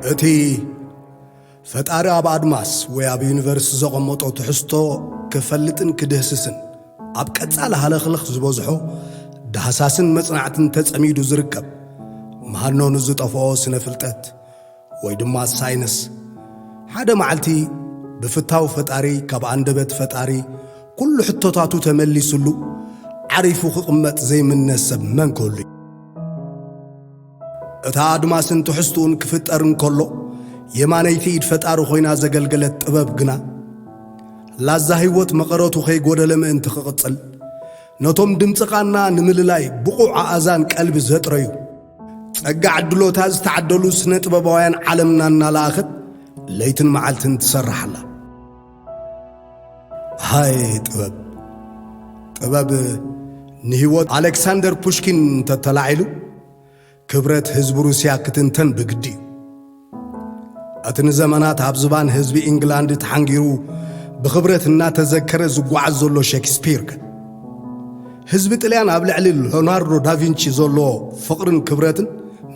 እቲ ፈጣሪ ኣብ ኣድማስ ወይ ኣብ ዩኒቨርስ ዘቐመጦ ትሕዝቶ ክፈልጥን ክድህስስን ኣብ ቀጻሊ ሃለኽለኽ ዝበዝሖ ዳህሳስን መጽናዕትን ተጸሚዱ ዝርከብ፣ ምሃኖ ንዝጠፍኦ ስነ ፍልጠት ወይ ድማ ሳይንስ፣ ሓደ መዓልቲ ብፍታው ፈጣሪ ካብ ኣንደበት ፈጣሪ ኩሉ ሕቶታቱ ተመሊሱሉ ዓሪፉ ክቕመጥ ዘይምነ ሰብ መን ክህሉ እዩ? እታ ኣድማስን ትሕዝትኡን ክፍጠር እንከሎ፣ የማነይቲ ኢድ ፈጣሪ ኮይና ዘገልገለት ጥበብ ግና፣ ላዛ ህይወት መቐረቱ ከይጎደለ ምእንቲ ክቕጽል፣ ነቶም ድምጺ ቃና ንምልላይ ብቑዕ ኣእዛን ቀልቢ ዘጥረዩ፣ ጸጋ ዕድሎታ ዝተዓደሉ ስነ ጥበባውያን ዓለምና እናለኣኸት ለይትን መዓልትን ትሰርሕ ኣላ። ሃይ ጥበብ! ጥበብ ንህይወት ኣሌክሳንደር ፑሽኪን እንተተላዒሉ፣ ክብረት ህዝቢ ሩስያ ክትንተን ብግዲ እዩ። እቲ ንዘመናት ኣብ ዝባን ህዝቢ ኢንግላንድ ተሓንጊሩ ብኽብረት እናተዘከረ ዝጓዓዝ ዘሎ ሸክስፒር ከ? ህዝቢ ጥልያን ኣብ ልዕሊ ሎናርዶ ዳቪንቺ ዘለዎ ፍቕርን ክብረትን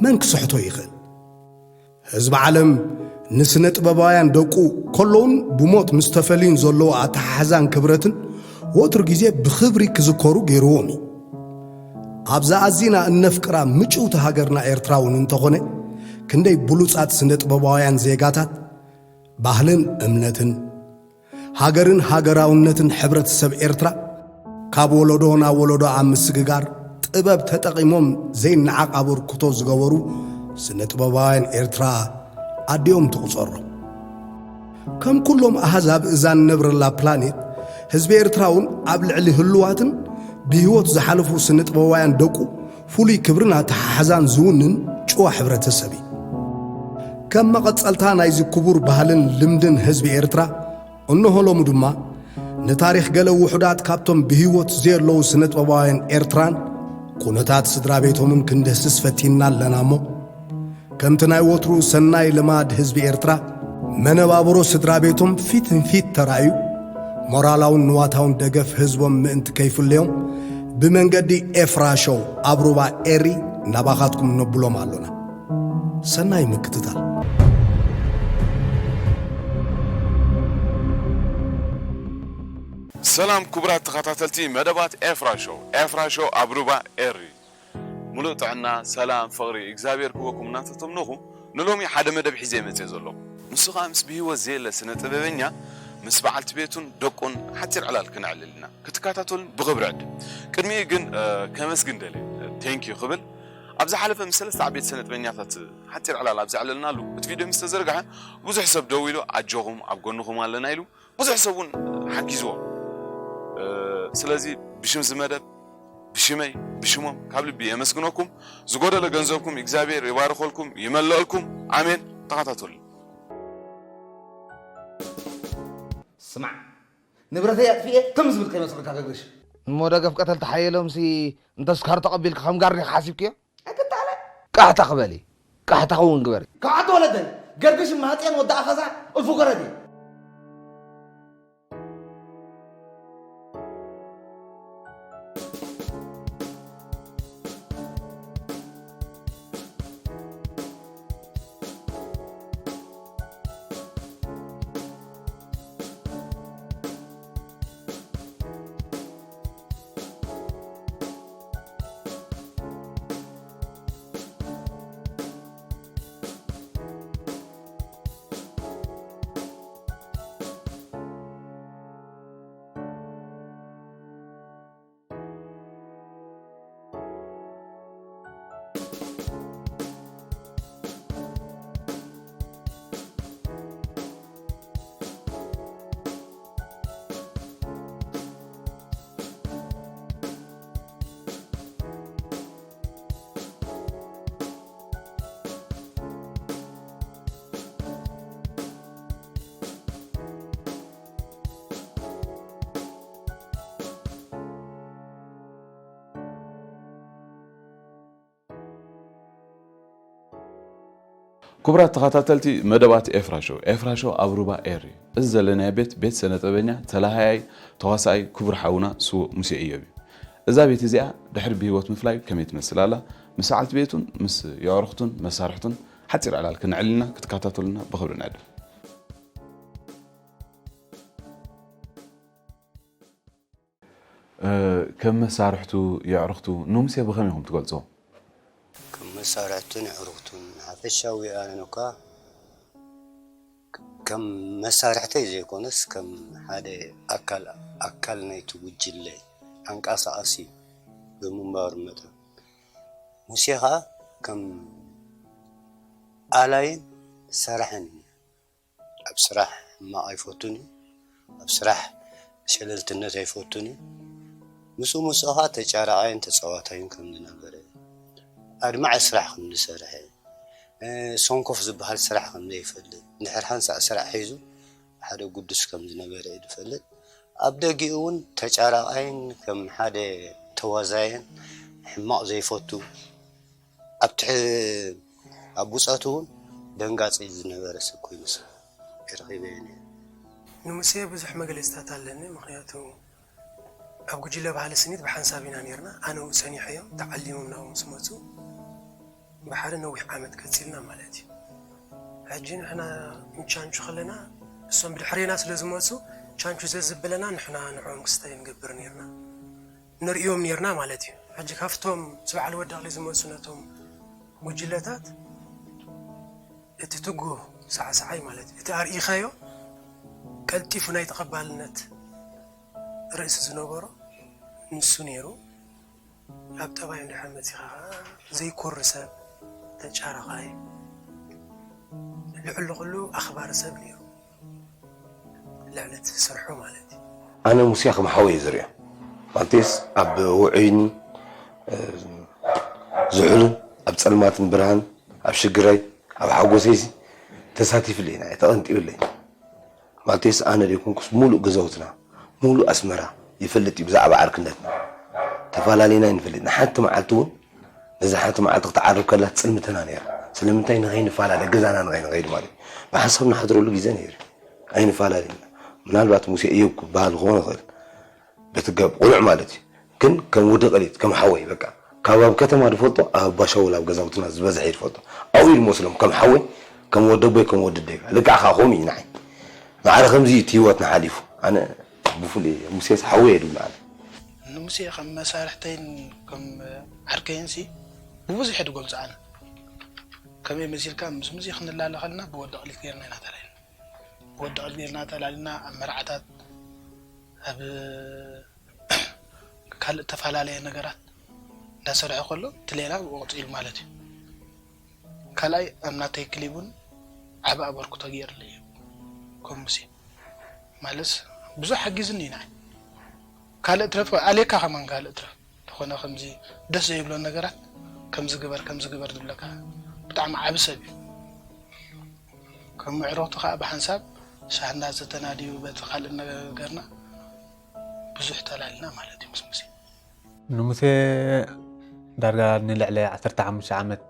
መን ክስሕቶ ይኽእል? ህዝቢ ዓለም ንስነ ጥበባውያን ደቁ ከለውን ብሞት ምስ ተፈልዩን ዘለዎ ኣተሓሕዛን ክብረትን ወትሩ ግዜ ብኽብሪ ክዝከሩ ገይርዎም እዩ። ኣብዛ ኣዚና እነፍቅራ ምጭውቲ ሃገርና ኤርትራ እውን እንተኾነ፣ ክንደይ ብሉጻት ስነ ጥበባውያን ዜጋታት ባህልን እምነትን፣ ሃገርን ሃገራውነትን ሕብረተሰብ ኤርትራ ካብ ወለዶ ናብ ወለዶ ኣብ ምስግጋር ጥበብ ተጠቒሞም ዘይነዓቕ ኣበርክቶ ዝገበሩ ስነ ጥበባውያን ኤርትራ ኣዲኦም ትቑጸሮም። ከም ኩሎም ኣሃዛብ እዛ እንነብረላ ፕላኔት፣ ህዝቢ ኤርትራ እውን ኣብ ልዕሊ ህሉዋትን ብህይወት ዝሓለፉ ስነ ጥበባውያን ደቁ ፍሉይ ክብርን ኣተሓሕዛን ዝውንን ጭዋ ሕብረተሰብ እዩ። ከም መቐጸልታ ናይዚ ክቡር ባህልን ልምድን ህዝቢ ኤርትራ፣ እንሆ ሎሚ ድማ ንታሪኽ ገለ ውሑዳት ካብቶም ብህይወት ዘየለዉ ስነ ጥበባውያን ኤርትራን ኩነታት ስድራ ቤቶምን ክንድህስስ ፈቲንና ኣለና እሞ፣ ከምቲ ናይ ወትሩ ሰናይ ልማድ ህዝቢ ኤርትራ፣ መነባብሮ ስድራ ቤቶም ፊት ንፊት ተራእዩ፣ ሞራላውን ንዋታውን ደገፍ ህዝቦም ምእንቲ ከይፍለዮም፣ ብመንገዲ ኤፍራ ሾው ኣብ ሩባ ኤሪ ናባኻትኩም ነብሎም ኣሎና። ሰናይ ምክትታል። ሰላም ክቡራት ተኸታተልቲ መደባት ኤፍራ ሾው፣ ኤፍራ ሾው ኣብ ሩባ ኤሪ። ሙሉእ ጥዕና፣ ሰላም፣ ፍቕሪ እግዚኣብሔር ክህበኩም እናተተምነኹ፣ ንሎሚ ሓደ መደብ ሒዘ መጽየ ዘለኹ። ንሱ ኸኣ ምስ ብህይወት ዘየለ ስነ ጥበበኛ፣ ምስ በዓልቲ ቤቱን ደቁን ሓጺር ዕላል ክነዕልል ኢና። ክትከታተሉን ብኽብሪ ዕድም። ቅድሚኡ ግን፣ እ፣ ከመስግን ደልየ፣ እ፣ ቴንኪዩ ክብል፣ ኣብ ዝሓለፈ ምስ ሰለስተ ዓበይቲ ስነ ጥበበኛታት ሓጺር ዕላል ኣብ ዘዕለልናሉ፣ እቲ ቪድዮ ምስ ተዘርግሐ፣ ብዙሕ ሰብ ደዊሉ፣ ኣጆኹም፣ ኣብ ጎንኹም ኣለና ኢሉ፣ ብዙሕ ሰብ እውን ሓጊዝዎም። እ፣ ስለዚ ብሽም እዚ መደብ፣ ብሽመይ፣ ብሽሞም ካብ ልቢ የመስግነኩም። ዝጎደለ ገንዘብኩም እግዚኣብሔር ይባርኸልኩም፣ ይመልአልኩም። ኣሜን። ተኸታተሉ። ስማዕ፣ ንብረተይ ኣጥፊኤ ከም ዝብል ከይመስለካ ገግሽ። እሞ ደገፍ ቀተልቲ ሓየሎምሲ እንተ ስካር ተቐቢልካ ከም ጋር ዲኻ ሓሲብክዮ? ኣይክተኣለ። ቃሕታ ክበሊ። ቃሕታ ክውን ግበሪ። ከዓት ወለደይ፣ ገርግሽ ማህፅኤን ወዲ ኣኸዛ እልፉ ገረድ እዩ። ክቡራት ተኸታተልቲ መደባት ኤፍራ ሾው፣ ኤፍራ ሾው ኣብ ሩባ ኤሪ። እዚ ዘለናዮ ቤት፣ ቤት ስነ ጥበበኛ፣ ተላሃያይ፣ ተዋሳኣይ ክቡር ሓውና ስዉእ ሙሴ እዮብ እዩ። እዛ ቤት እዚኣ ድሕሪ ብህይወት ምፍላዩ ከመይ ትመስል ኣላ? ምስ በዓልቲ ቤቱን ምስ የዕሩኽቱን መሳርሕቱን ሓጺር ዕላል ክነዕልና ክትከታተሉና ብኽብሪ ንዕድም። እ፣ ከም መሳርሕቱ የዕሩኽቱ ንሙሴ ብኸመይ ኢኹም ትገልጽዎ? ከም መሳርሕቱን የዕሩኽቱን ሓፈሻዊ ኣነ እኳ ከም መሳርሕተይ ዘይኮነስ ከም ሓደ ኣካል፣ ኣካል ናይቲ ጉጅለ፣ ኣንቀሳቓሲ ብምንባሩ መጠን፣ ሙሴ ኸኣ ከም ኣላይን ሰራሕን እዩ። ኣብ ስራሕ ሕማቕ ኣይፈቱን እዩ። ኣብ ስራሕ ሸለልትነት ኣይፈቱን እዩ። ምስኡ ምስኡ ኸኣ ተጫራዓይን ተጻዋታይን ከም ዝነበረ፣ ኣድማዒ ስራሕ ከም ዝሰርሐ፣ እ፣ ሰንኮፍ ዝበሃል ስራሕ ከም ዘይፈልጥ፣ እንድሕር ሓንሳእ ስራሕ ሒዙ ሓደ ግዱስ ከም ዝነበረ እዩ ዝፈልጥ። ኣብ ደጊኡ እውን ተጫራዓይን ከም ሓደ ተዋዛየን ሕማቕ ዘይፈቱ፣ ኣብ ትሕ-፣ ኣብ ብጾቱ እውን ደንጋጺ ዝነበረ ሰብ ኮይኑ ሰብ ረኺበዮ ነይረ። ንሙሴ ብዙሕ መግለጺታት ኣለኒ፣ ምኽንያቱ ኣብ ጉጅለ ባህሊ ስኒት ብሓንሳብ ኢና ነይርና። ኣነኡ ሰኒሐዮም፣ ተዓሊሞም ናብኡ ምስ መጹ ብሓደ ነዊሕ ዓመት ቀጺልና ማለት እዩ። ሕጂ ንሕና ንቻንቹ ከለና፣ እሶም ብድሕሬና ስለ ዝመጹ፣ ቻንቹ ዘዝብለና ንሕና ንዕኦም ክስታይ ንገብር ነይርና። ንርእዮም ነይርና ማለት እዩ። ሕጂ ካብቶም ምስ በዓል ወዲ ኣኽሊ ዝመጹ ነቶም ጉጅለታት እቲ ትጉህ ሳዕሳዓይ ማለት እዩ። እቲ ኣርኢኻዮ ቀልጢፉ ናይ ተቐባልነት ርእሲ ዝነበሮ ንሱ ነይሩ። ኣብ ጠባይ እንድሕር መጺኻ ኸዓ ዘይኮሪ ሰብ፣ ተጫራኻይ፣ ልዕሊ ኩሉ ኣኽባሪ ሰብ ነይሩ። ልዕሊ እቲ ስርሑ ማለት እዩ። ኣነ ሙስያ ከም ሓወይ እየ ዝሪኦ። ማለቴስ ኣብ ውዑይን፣ እ፣ ዝሑልን፣ ኣብ ጸልማትን ብርሃን፣ ኣብ ሽግረይ፣ ኣብ ሓጎሰይሲ ተሳቲፍለይ ኢና፣ ተቐንጢብለይ። ማለቴስ ኣነ ዘይኮንኩስ ሙሉእ ገዛውትና፣ ሙሉእ ኣስመራ ይፈልጥ እዩ ብዛዕባ ዓርክነትና። ተፈላለና ይንፈልጥ። ንሓንቲ መዓልቲ እውን፣ ነዛ ሓንቲ መዓልቲ ክትዓርብ ከላ ትጽልምተና ነይራ። ስለምንታይ ንኸይንፈላለ፣ ገዛና ንኸይንኸይድ ማለት እዩ። ብሓንሳብ ንሓድረሉ ግዜ ነይሩ። ኣይንፈላለና። ምናልባት ሙሴ እዮብ ክበሃል ክኾን ይኽእል። በቲ ገብ ቁኑዕ ማለት እዩ። ግን ከም ወዲ ቀሊት፣ ከም ሓወይ በቃ። ካብ ኣብ ከተማ ዝፈልጦ፣ ኣብ ኣባሻውል ኣብ ገዛውትና ዝበዝሐ እዩ ዝፈልጦ። ኣብኡ እዩ ዝመስሎም ከም ሓወይ፣ ከም ወዲ ኣቦይ፣ ከም ወዲ ኣደይ። ልክዕ ከኣ ከምኡ እዩ ንዓይ። ማዕረ ከምዚ እዩ እቲ ህይወትና ሓሊፉ። ኣነ ብፍሉይ ሙሴስ ሓወይ እየ ዝብል ኣነ። ንሙሴ ከም መሳርሕተይን ከም ዓርከይንሲ ብብዙሕ እየ ዝገልጾ ኣነ። ከመይ መሲልካ ምስ ሙሴ ክንላለ ከለና ብወዲ ቀሊት ጌርና ኢና ተላሊልና። ብወዲ ቀሊት ጌርና ተላሊልና ኣብ መርዓታት፣ ኣብ ካልእ ተፈላለየ ነገራት እንዳሰርሐ ከሎ እቲ ሌላ ብኡ ቀጺሉ ማለት እዩ። ካልኣይ ኣብ ናተይ ክሊብ እውን ዓቢ ኣበርክቶ ገይርለይ እዩ። ከም ሙሴ ማለትስ ብዙሕ ሓጊዝኒ እዩ ንዓይ። ካልእ ትረፍ ኣልየካ ከማን ካልእ ትረፍ ዝኾነ ከምዚ ደስ ዘይብሎ ነገራት ከምዚ ግበር ከምዚ ግበር ዝብለካ ብጣዕሚ ዓቢ ሰብ እዩ። ከም ምዕሩኽቱ ከኣ ብሓንሳብ ሻሂ እንዳሰተና ድዩ በቲ ካልእ ነገርና ብዙሕ ተላሊና ማለት እዩ ምስ ሙሴ። ንሙሴ ዳርጋ ንልዕሊ ዓሰርተ ሓሙሽተ ዓመት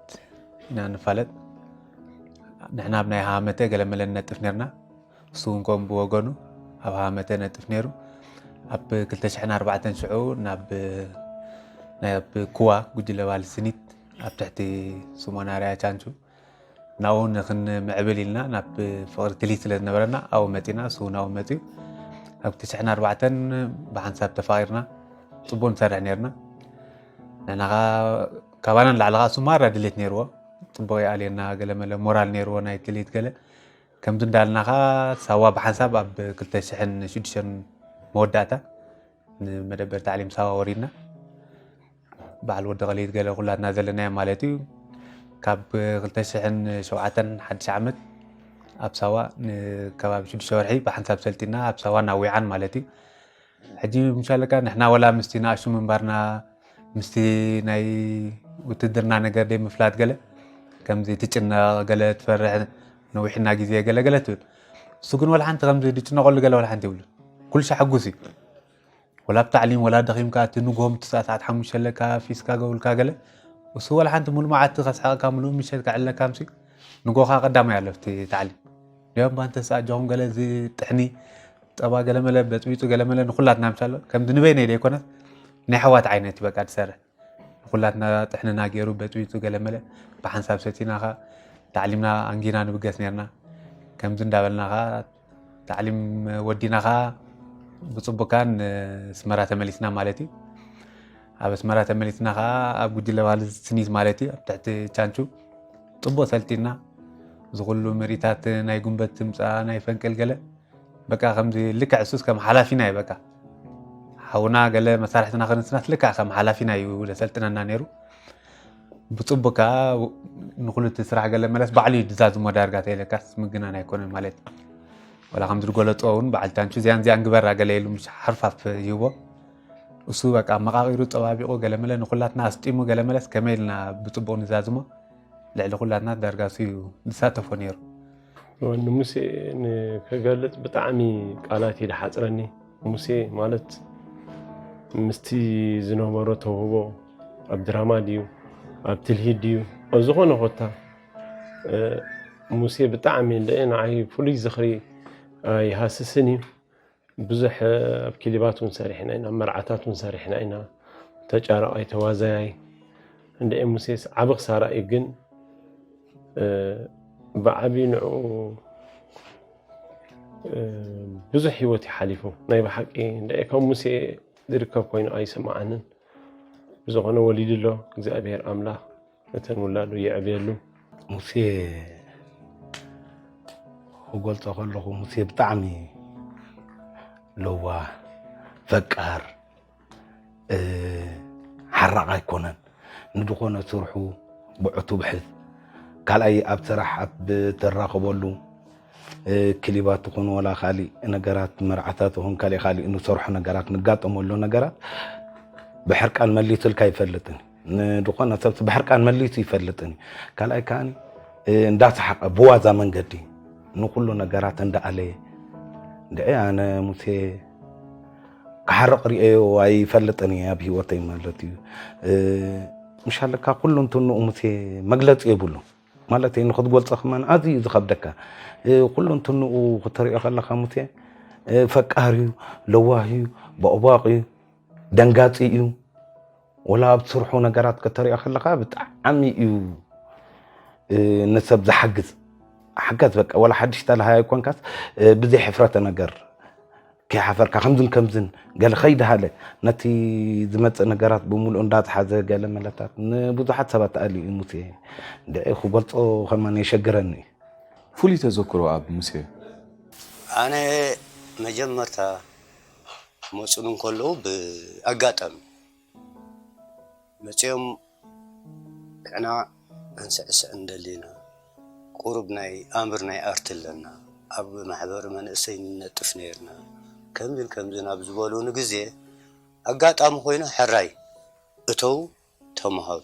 ኢና ንፋለጥ። ንሕና ኣብ ናይ ሃመተ ገለ መለ ንነጥፍ ነርና። እሱ እውን ከምኡ ብወገኑ ኣብ ሃመተ ነጥፍ ነይሩ። ኣብ ክልተ ሽሕን ኣርባዕተን ሽዑ ናብ ናይ ኣብ ኩዋ ጉጅለ ባህሊ ስኒት ኣብ ትሕቲ ስሞን ኣርኣያ ቻንቹ ናብኡ ንኽንምዕብል ኢልና ናብ ፍቕሪ ትልሂት ስለ ዝነበረና ኣብኡ መጺና፣ እሱ እውን ኣብኡ መጺኡ። ኣብ ክልተ ሽሕን ኣርባዕተን ብሓንሳብ ተፋቒርና ጽቡቕ ንሰርሕ ነርና። ንሕና ኸኣ ካባና ንላዕሊ ኸኣ እሱ ማራ ድሌት ነይርዎ። ጽቡቕ ይኣልየና፣ ገለ መለ ሞራል ነይርዎ ናይ ትልሂት ገለ። ከምዚ እንዳልናኻ ሳዋ ብሓንሳብ ኣብ ክልተ ሽሕን ሽዱሽተን መወዳእታ ንመደበር ታዕሊም ሳዋ ወሪድና። በዓል ወዲ ቀሊት ገለ ኩላትና ዘለናዮ ማለት እዩ። ካብ ክልተ ሽሕን ሸውዓተን ሓድሽ ዓመት ኣብ ሳዋ ንከባቢ ሽዱሽተ ወርሒ ብሓንሳብ ሰልጢና ኣብ ሳዋ ናብ ዊዓን ማለት እዩ። ሕጂ ምሻለካ ንሕና ወላ ምስቲ ንኣሽቱ ምንባርና ምስቲ ናይ ውትድርና ነገር ደይ ምፍላጥ ገለ ከምዚ ትጭነቕ ገለ ትፈርሕ ነዊሕና ግዜ ገለ ገለ ትብል። እሱ ግን ወላ ሓንቲ ከምዚ ዝጭነቐሉ ገለ ወላ ሓንቲ ይብሉን። ኩሉ ሻዕ ሕጉስ እዩ። ወላ ኣብ ታዕሊም ወላ ደኺምካ እቲ ንግሆ ምትሳእ ሰዓት ሓሙሽተ ኣለካ ፊስካ ገውልካ ገለ እሱ ወላ ሓንቲ ሙሉ መዓልቲ ከስሕቐካ ሙሉ ምሸት ከዕለካ ምሲ ንግሆኻ ቀዳማይ ኣሎ ኣብቲ ታዕሊም። ዲኦም ባንተ ሰዓት ጃኹም ገለ እዚ ጥሕኒ ጸባ ገለ መለ በጽቢጹ ገለ መለ ንኹላትና ምሻሎ ከምዚ ንበይነይ ደይኮነስ ናይ ኣሕዋት ዓይነት እዩ በቃ ዝሰርሕ። ንኹላትና ጥሕንና ገይሩ በጽቢጹ ገለ መለ ብሓንሳብ ሰቲናኻ ታዕሊምና ኣንጊና ንብገስ ነርና። ከምዚ እንዳበልና ኸዓ ታዕሊም ወዲና ኸዓ ብጽቡካን ኣስመራ ተመሊስና ማለት እዩ። ኣብ ኣስመራ ተመሊስና ኸዓ ኣብ ጉጅለ ባህሊ ስኒት ማለት እዩ፣ ኣብ ትሕቲ ቻንቹ ጽቡቕ ሰልጢና፣ እዚ ኩሉ ምርኢታት ናይ ጉንበት ትምጻ ናይ ፈንቅል ገለ በቃ ከምዚ ልክዕ እሱስ ከም ሓላፊና እዩ። በቃ ሓውና ገለ መሳርሕትና ክንስናት ልክዕ ከም ሓላፊና እዩ ዘሰልጥነና ነይሩ። ብጽቡቅ ከኣ ንኹሉ እቲ ስራሕ ገለ መለስ ባዕሉ እዩ ድዛዝሞ ዳርጋ ተይለካስ ምግናን ኣይኮነን ማለት እዩ። ወላ ከምዚ ዝገለጾ እውን በዓል ታንቹ እዚያን እዚያን ግበራ ገለ ኢሉ ምሽ ሓርፋፍ ይህቦ። እሱ በቃ መቃቂሩ ጸባቢቑ ገለ መለ ንኹላትና ኣስጢሙ ገለ መለስ ከመይ ኢልና ብጽቡቅ ንዛዝሞ ልዕሊ ኩላትና ዳርጋ እሱ እዩ ዝሳተፎ ነይሩ። ንሙሴ ንክገልጽ ብጣዕሚ ቃላት እዩ ዝሓፅረኒ። ሙሴ ማለት ምስቲ ዝነበሮ ተውህቦ ኣብ ድራማ ድዩ ኣብ ትልሂት ድዩ ኣብ ዝኾነ ኮታ ሙሴ ብጣዕሚ ንዓይ ፍሉይ ዝኽሪ ኣይሃስስን እዩ። ብዙሕ ኣብ ክሊባት እውን ሰሪሕና ኢና፣ መርዓታት እውን ሰሪሕና ኢና። ተጫራቃይ ተዋዛያይ እንድዒ ሙሴስ ዓቢ ክሳራ እዩ፣ ግን ብዓብዩ ንዕኡ ብዙሕ ህይወት እዩ ሓሊፉ። ናይ ብሓቂ እንድዒ ካብ ሙሴ ዝርከብ ኮይኑ ኣይስምዓንን። ብዝኾነ ወሊዱ ኣሎ እግዚኣብሔር ኣምላኽ እተን ውላዱ የዕብየሉ። ሙሴ ክገልፆ ከለኹ ሙሴ ብጣዕሚ ለዋህ፣ ፈቃር፣ ሓራቕ ኣይኮነን። ንድኾነ ስርሑ ብዕቱብ ሕዝ። ካልኣይ ኣብ ስራሕ ኣብ ትራኸበሉ ክሊባት ትኹን ወላ ካሊእ ነገራት መርዓታት ይኹን ካሊእ ካሊእ ንሰርሖ ነገራት ንጋጠመሉ ነገራት ብሕርቃን መሊሱልካ ኣይፈልጥን። ንድኾነ ሰብ ብሕርቃን መሊሱ ይፈልጥን እዩ። ካልኣይ ከዓኒ እንዳሰሓቐ ብዋዛ መንገዲ ንኩሉ ነገራት እንዳኣለየ እንድዒ ኣነ ሙሴ ክሓርቕ ሪኤዮ ኣይፈልጥን እየ ኣብ ህይወተይ ማለት እዩ። ምሻለካ ኩሉ እንትንኡ ሙሴ መግለፂ የብሉ ማለት እዩ። ንክትገልፆ ከማን ኣዝዩ እዩ ዝኸብደካ። ኩሉ እንትንኡ ክትሪኦ ከለካ ሙሴ ፈቃር እዩ፣ ለዋህ እዩ፣ ቦቕቧቕ እዩ፣ ደንጋፂ እዩ። ወላ ኣብ ስርሑ ነገራት ከተሪኦ ከለካ ብጣዕሚ እዩ ንሰብ ዝሓግዝ። ሓጋዝ በቃ ወላ ሓድሽ ተላሃይ ኣይኮንካስ ብዘይ ሕፍረተ ነገር ከይሓፈርካ ከምዝን ከምዝን ገለ ከይደሃለ ነቲ ዝመፅእ ነገራት ብምሉእ እንዳዝሓዘ ገለ መለታት ንብዙሓት ሰባት ኣልዩ እዩ ሙሴ። እንድዒ ክገልፆ ከማን የሸግረኒ እዩ። ፍሉይ ተዘክሮ ኣብ ሙሴ። ኣነ መጀመርታ ክመፁኒ እንከለዉ ብኣጋጣሚ መፅኦም ንሕና ክንስዕስዕ እንደሊና ቁሩብ ናይ ኣምር ናይ ኣርት ኣለና ኣብ ማሕበር መንእሰይ ንነጥፍ ነይርና ከምዝን ከምዝን ኣብ ዝበሉኒ ግዜ ኣጋጣሚ ኮይኑ ሕራይ እተው ተምሃሩ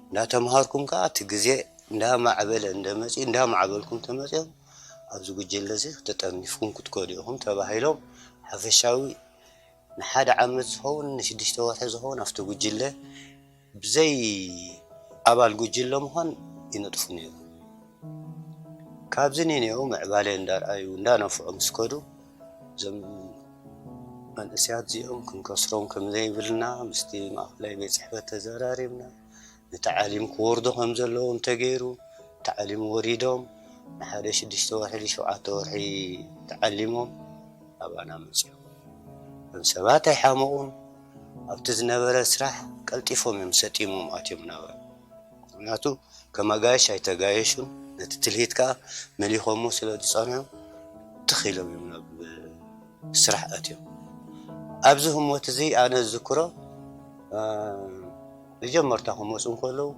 እንዳተምሃርኩም ከዓ እቲ ግዜ እንዳማዕበለ እንደመፅኡ እንዳማዕበልኩም ተመፅኦም ኣብዚ ጉጅለ እዚ ተጠርኒፍኩም ክትከዱ ኢኹም ተባሂሎም ሓፈሻዊ ንሓደ ዓመት ዝኸውን ንሽዱሽተ ወርሒ ዝኸውን ኣብቲ ጉጅለ ብዘይ ኣባል ጉጅለ ምዃን ይነጥፉ ነይሩ። ካብዚ ንኔው ምዕባለ እንዳርኣዩ እንዳነፍዑ ምስ ከዱ እዞም መንእሰያት እዚኦም ክንከስሮም ከም ዘይብልና ምስቲ ማእኸላይ ቤት ፅሕፈት ተዘራሪብና ንተዓሊም ክወርዱ ከም ዘለዎም ተገይሩ ተዓሊም ወሪዶም ንሓደ ሽዱሽተ ወርሒ ሸውዓተ ወርሒ ተዓሊሞም ኣባና መፅኦም። እቶም ሰባት ኣይሓመቑን ኣብቲ ዝነበረ ስራሕ ቀልጢፎም እዮም ሰጢሞም ኣትዮም ናባና። ምክንያቱ ከም ኣጋይሽ ኣይተጋየሹን ነቲ ትልሂት ከዓ መሊኾሞ ስለ ዝፀንሑ ትኽ ኢሎም እዮም ናብ ስራሕ ኣትዮም። ኣብዚ ህሞት እዚ ኣነ ዝዝክሮ መጀመርታ ክመፁ እንከለዉ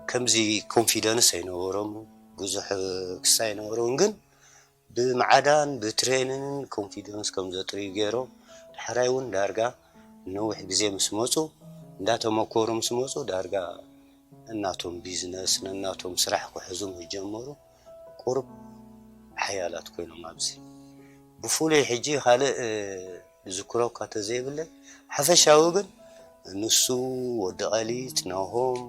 ከምዚ ኮንፊደንስ ኣይነበሮም ብዙሕ ክሳ ኣይነበሮም ግን ብማዕዳን ብትሬንን ኮንፊደንስ ከም ዘጥርዩ ገይሮም ዳሕራይ እውን ዳርጋ ነዊሕ ግዜ ምስ መፁ እንዳተመኮሩ ምስ መፁ ዳርጋ ነናቶም ቢዝነስ ነናቶም ስራሕ ክሕዙ ምስ ጀመሩ ቁሩብ ሓያላት ኮይኖም ኣብዚ ብፍሉይ ሕጂ ካልእ ዝዝክሮ እኳ ተዘይብለይ ሓፈሻዊ ግን ንሱ ወዲ ቀሊት ናሆም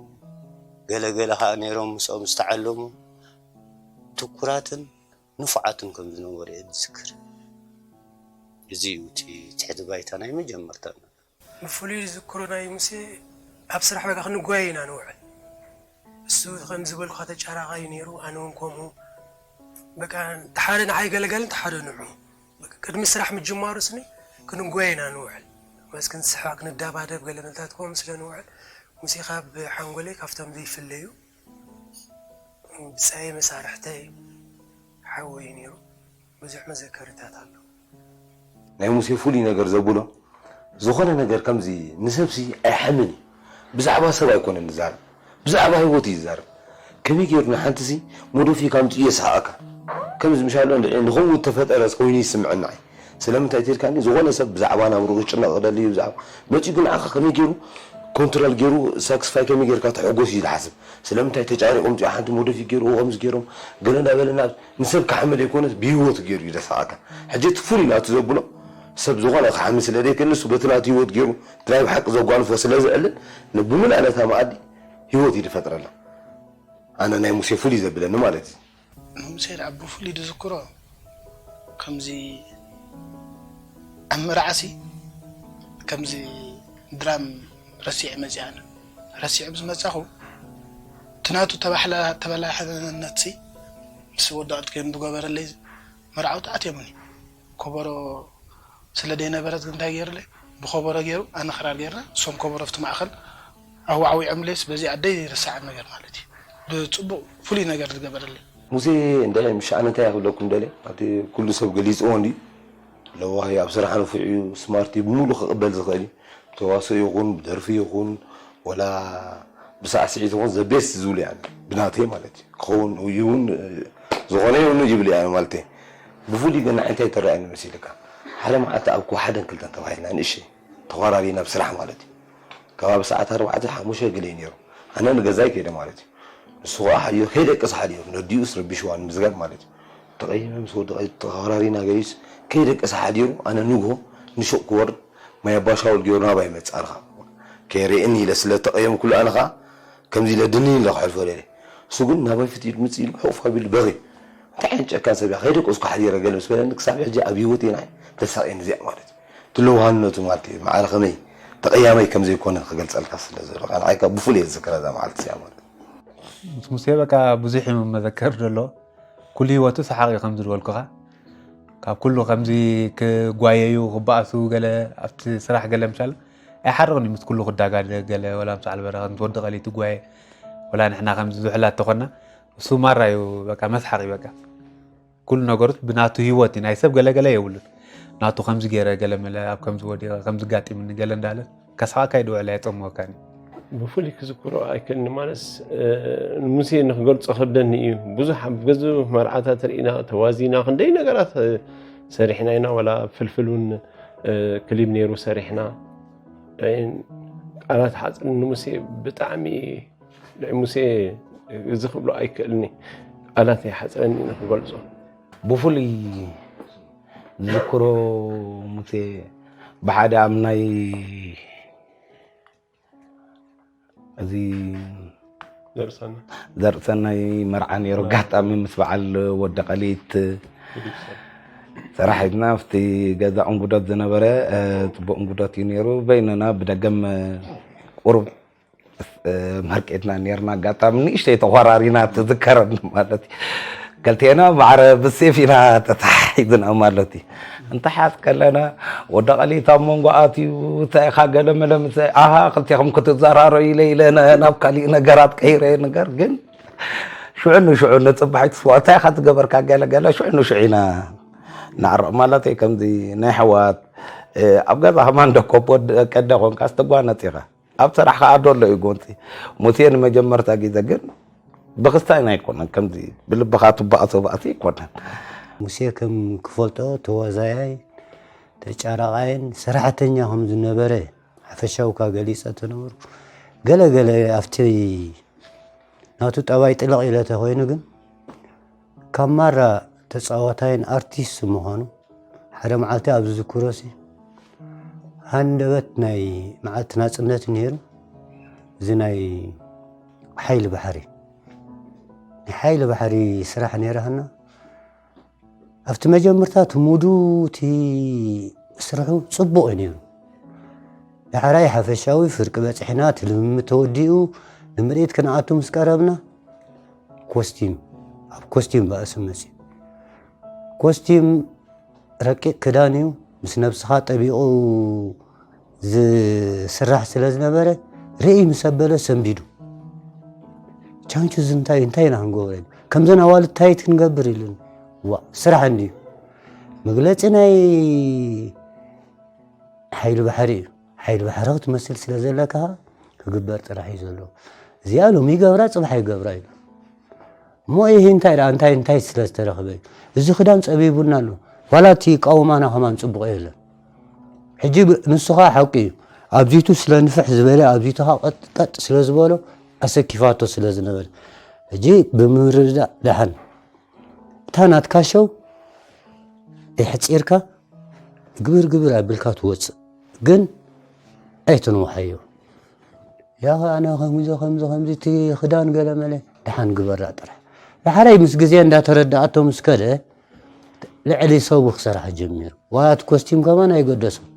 ገለገለ ከዓ ነይሮም ምስኦም ዝተዓለሙ ትኩራትን ንፉዓትን ከም ዝነበሩ እየ ዝዝክር። እዚ እዩ እቲ ትሕቲ ባይታ ናይ መጀመርታ ነገር። ብፍሉይ ዝዝክሮ ናይ ሙሴ ኣብ ስራሕ በቃ ክንጓየ ኢና ንውዕል። እሱ ከም ዝበልኳ ተጫራቃይ ነይሩ፣ ኣነ እውን ከምኡ። በቃ፣ ተሓደ ንዓይ ገለገልን ተሓደ ንዑ። በቃ፣ ቅድሚ ስራሕ ምጅማሩ ስኒ ክንጓየ ኢና ንውዕል። በስ ክንስሕቅ፣ ክንዳባደብ፣ ገለ መልታት ከምኡ ስለ ንውዕል፣ ሙሴ ካብ ሓንጎለይ ካብቶም ዘይፍለዩ ብጻየ መሳርሕተይ ሓወይ ነይሩ። ብዙሕ መዘከርታት ኣሎ። ናይ ሙሴ ፍሉይ ነገር ዘብሎ፣ ዝኾነ ነገር ከምዚ ንሰብሲ ኣይሓምን እዩ። ብዛዕባ ሰብ ኣይኮነን ዝዛረብ፣ ብዛዕባ ህይወት እዩ ዝዛረብ። ከመይ ገይሩ ንሓንትሲ ሞዶፊክ ኣምፅኡ የስሓቐካ። ከምዚ ምሻሎ እንድዒ ንኸምኡ እተፈጠረ ኮይኑ ይስምዐና እዩ። ስለምንታይ ተልካኒ፣ ዝኾነ ሰብ ብዛዕባ ናብሩ ክጭነቕ ክደሊ እዩ፣ ብዛዕባ መፂኡ ግን ንዓኻ ከመይ ገይሩ ኮንትሮል ገይሩ ሳክስፋይ ከመይ ገይርካ ተሐጎስ እዩ ዝሓስብ። ስለምንታይ ተጫሪቑ ምፂኡ ሓንቲ ሞዶፊክ ገይሩ ከምዚ ገይሮም ገለ እንዳበለ ናብ ንሰብ ክሓሚ ዘይኮነስ ብህይወቱ ገይሩ እዩ ዘስሓቐካ። ሕጂ እቲ ፍሉይ ናቱ ዘብሎ ሰብ ዝኾነ ክሓሚ ስለ ዘይክእል ንሱ በቲ ናቱ ህይወት ገይሩ እቲ ናይ ብሓቂ ዘጓንፎ ስለ ዝዕልል ን-፣ ብምልኣለታ መኣዲ ህይወት እዩ ዝፈጥረላ። ኣነ ናይ ሙሴ ፍሉይ ዘብለኒ ማለት እዩ። ንሙሴ ደኣ ብፍሉይ ዝዝክሮ ከምዚ ኣብ መርዓሲ ከምዚ ድራም ረሲዐ መፅእ ኣነ። ረሲዐ ምስ መፃኹ እቲ ናቱ ተባሕላ-፣ ተበላሕነትሲ ምስ ወዳቕት ከም ዝገበረለይ መርዓውቲ ኣትዮምኒ። ኮበሮ ስለ ዘይነበረት ግን እንታይ ገይሩለይ? ብኮበሮ ገይሩ ኣነ ክራር ገይርና እሶም ኮበሮ ኣብቲ ማእኸል ኣዋዕዊዖምለይስ በዚ ኣደይ ይርሳዓን ነገር ማለት እዩ። ብፅቡቕ ፍሉይ ነገር ዝገበረለይ። ሙሴ እንደ ምሻ ኣነ እንታይ ክብለኩም ደለ? ኣብቲ ኩሉ ሰብ ገሊፅዎ እንዲ ለዋህ ኣብ ስራሕ ንፉዕ እዩ፣ ስማርት እዩ፣ ብምሉእ ክቕበል ዝኽእል እዩ። ተዋስኦ ይኹን፣ ብደርፊ ይኹን፣ ወላ ብሳዕስዒት ይኹን ዘቤስ ዝብሉ እያ ብናተይ ማለት እዩ። ክኸውን እዩ እውን ዝኾነ ይሁን ይብል እያ ማለት እዩ። ብፍሉይ ግን ንዓይ እንታይ ተረኣየኒ መሲልካ? ሓደ መዓልቲ ኣብ ኮ ሓደን ክልተን ተባሂልና ንእሽተይ ተዋራሪና ኣብ ስራሕ ማለት እዩ። ከባቢ ሰዓት ኣርባዕተ ሓሙሽተ ገለ እዩ ነይሩ። ኣነ ንገዛይ ከይደ ማለት እዩ። ንሱ ከዓ ሓዲሩ ከይደቀሰ ሓዲሩ ነዲኡስ ረቢሽዋ ንምዝጋብ ማለት እዩ። ተቐይመ ምስ ወደቐ ተዋራሪና ገይስ ከይደቀሰ ሓዲሩ ኣነ ንግሆ ንሹቕ ክወርድ ማይ ኣባ ሻውል ገይሩ ናባይ መጽእ። ኣነ ኸኣ ከይርእየኒ ኢለ ስለ እተቐየምኩሉ ኣነ ኸኣ ከምዚ ኢለ ድንን ኢለ ክሕልፎ ደልየ። እሱ ግን ናባይ ፍት ኢሉ ምጽእ ኢሉ ሕቑፍ ኣቢሉ በኺ። እንታይ ዓይነት ጨካን ሰብ እያ? ከይደቀስኩ ሓዲረ ገለ ምስ በለኒ ክሳብ ሕጂ ኣብ ህይወተይ ንዓይ ተሳቕየኒ እዚኣ ማለት እዩ። እቲ ለዋህነቱ ማለት እዩ። ማዕረ ከመይ ተቐያማይ ከም ዘይኮነ ክገልጸልካ ስለ ዝኽእል። ንዓይ ከኣ ብፍሉይ እየ ዝዝክራ እዛ መዓልቲ እዚኣ ማለት እዩ። ምስ ሙሴ በቃ ብዙሕ እዩ መዘከር ዘሎ። ኩሉ ህይወቱ ሰሓቕ እዩ ከም ዝበልኩኻ። ካብ ኩሉ ከምዚ ክጓየዩ፣ ክበኣሱ ገለ ኣብቲ ስራሕ ገለ ምሻል ኣይሓርቕን እዩ ምስ ኩሉ ክዳጋደ ገለ ወላ ምስ ዓልበረኸት ምስ ወዲ ቀሊት ትጓየ ወላ ንሕና ከምዚ ዝውሕላት ተኾንና እሱ ማራ እዩ በቃ መስሓቕ እዩ በቃ። ኩሉ ነገሩት ብናቱ ህይወት እዩ፣ ናይ ሰብ ገለገለ የብሉን። ናቱ ከምዚ ገይረ ገለ መለ ኣብ ከምዚ ወዲቐ ከምዚ ጋጢምኒ ገለ እንዳለ ከስሓቕካ እዩ ድውዕል ኣየጸምወካን እዩ። ብፍሉይ ክዝክሮ ኣይክእልኒ ማለትስ፣ እ፣ ሙሴ ንክገልጾ ከብደኒ እዩ። ብዙሕ ኣብ ገዙ መርዓታት ርኢና፣ ተዋዚና፣ ክንደይ ነገራት፣ እ፣ ሰሪሕና ኢና። ዋላ ፍልፍል እውን፣ እ፣ ክሊብ ነይሩ ሰሪሕና። እ፣ ቃላት ሓጽር ንሙሴ ብጣዕሚ፣ ንሙሴ እዚ ክብሎ ኣይክእልኒ። ቃላት ይሓጽረኒ ንክገልጾ። ብፍሉይ ዝዝክሮ ሙሴ ብሓደ ኣብ ናይ እዚ ዘርሰና ዘርእሰናይ መርዓ ነይሩ። ኣጋጣሚ ምስ በዓል ወዲ ቀሊት ሰራሒትና ኣብቲ ገዛ እንጉዶት ዝነበረ፣ እ፣ ጽቡቕ እንጉዶት እዩ ነይሩ። በይንና ብደገም ቁሩብ፣ እ፣ መርቄትና ነይርና። ኣጋጣሚ ንእሽተይ ተኾራሪና ትዝከረኒ ማለት እዩ። ክልቴና ማዕረ ብሴፍ ኢና ተታሒዝና ማለት እዩ። እንተሓዝ ከለና ወዲ ቀሊት ኣብ መንጎ ኣትዩ፣ እንታይ ኢኻ ገለ መለ ምስ፣ ኣሃ፣ ክልቴኹም ክትዘራረዩ ኢለ፣ ኢለ ነ-፣ ናብ ካሊእ ነገራት ቀይረ ነገር ግን ሽዑ ንሽዑ ንጽባሒት ስዋ፣ እንታይ ኢኻ ዝገበርካ ገለ ገለ ሽዑ ንሽዑ ኢና ንዓርቕ ማለት እዩ። ከምዚ ናይ ኣሕዋት፣ እ፣ ኣብ ገዛ ከማን ደኮቦ ደቀደ ኮንካ ዝተጓነጽ ኢኻ። ኣብ ስራሕ ከኣ ደሎ እዩ ጎንጺ። ሙሴ ንመጀመርታ ግዜ ግን ብክስታይን ኣይኮነን፣ ከምዚ ብልብኻ ትባእሶ ባእሲ ኣይኮነን። ሙሴ ከም ክፈልጦ ተዋዛያይ፣ ተጫራቓይን ሰራሕተኛ ከም ዝነበረ ሓፈሻዊ እኳ ገሊጸ ተነበርኩ። ገለ ገለ ኣብቲ ናቱ ጠባይ ጥልቕ ኢለ ተኾይኑ ግን ካብ ማራ ተጻዋታይን ኣርቲስት ምዃኑ ሓደ መዓልቲ ኣብ ዝዝክሮሲ ሃንደበት ናይ መዓልቲ ናጽነት ነይሩ። እዚ ናይ ሓይሊ ባሕሪ፣ ናይ ሓይሊ ባሕሪ ስራሕ ነይራህና። ኣብቲ መጀመርታ እቲ ሙዱ እቲ ስርሑ ጽቡቕ እዩ ነይሩ። ዳሕራይ ሓፈሻዊ ፍርቂ በጺሕና፣ እቲ ልምምድ ተወዲኡ፣ ንምርኢት ክንኣቱ ምስ ቀረብና ኮስቲም፣ ኣብ ኮስቲም ባእሲ መፅዩ። ኮስቲም ረቂቕ ክዳን እዩ፣ ምስ ነብስኻ ጠቢቑ ዝስራሕ ስለ ዝነበረ ርእይ ምስ ኣበለ ሰንቢዱ። ቻንቹ እዚ እንታይ እንታይ ኢና ክንገብሮ ኢና? ከምዘን ኣዋልድ ታይት ክንገብር ኢሉኒ። ዋ ስራሕ እንድዩ። መግለፂ ናይ ሓይሊ ባሕሪ እዩ። ሓይሊ ባሕሪ ክትመስል ስለ ዘለካ ክግበር ጥራሕ እዩ ዘሎ። እዚኣ ሎሚ ይገብራ ፅባሕ ይገብራ እዩ። እሞ ይህ እንታይ ደኣ እንታይ እንታይ ስለ ዝተረኽበ እዩ። እዚ ክዳን ፀቢቡና ኣሎ። ዋላ እቲ ቃውማና ከማን ፅቡቕ የለን። ሕጂ ንሱ ኸዓ ሓቂ እዩ። ኣብዚቱ ስለ ንፍሕ ዝበለ ኣብዚቱ ኸዓ ቀጥ ቀጥ ስለ ዝበሎ ኣሰኪፋቶ ስለ ዝነበረ ሕጂ ብምርዳእ ደሓን እታ ናትካ ሸው የሕፂርካ ግብር ግብር ኣቢልካ ትወፅእ ግን ኣይትንውሓዮ። ያ ኣነ ከምዚ ከምዚ ከምዚ እቲ ክዳን ገለመለ ደሓን ግበራ ጥራሕ። ዳሕራይ ምስ ግዜ እንዳተረዳኣቶ ምስ ከደ ልዕሊ ሰቡ ክሰርሓ ጀሚሩ። ዋላ እቲ ኮስቲም ከማን ኣይገደሶን።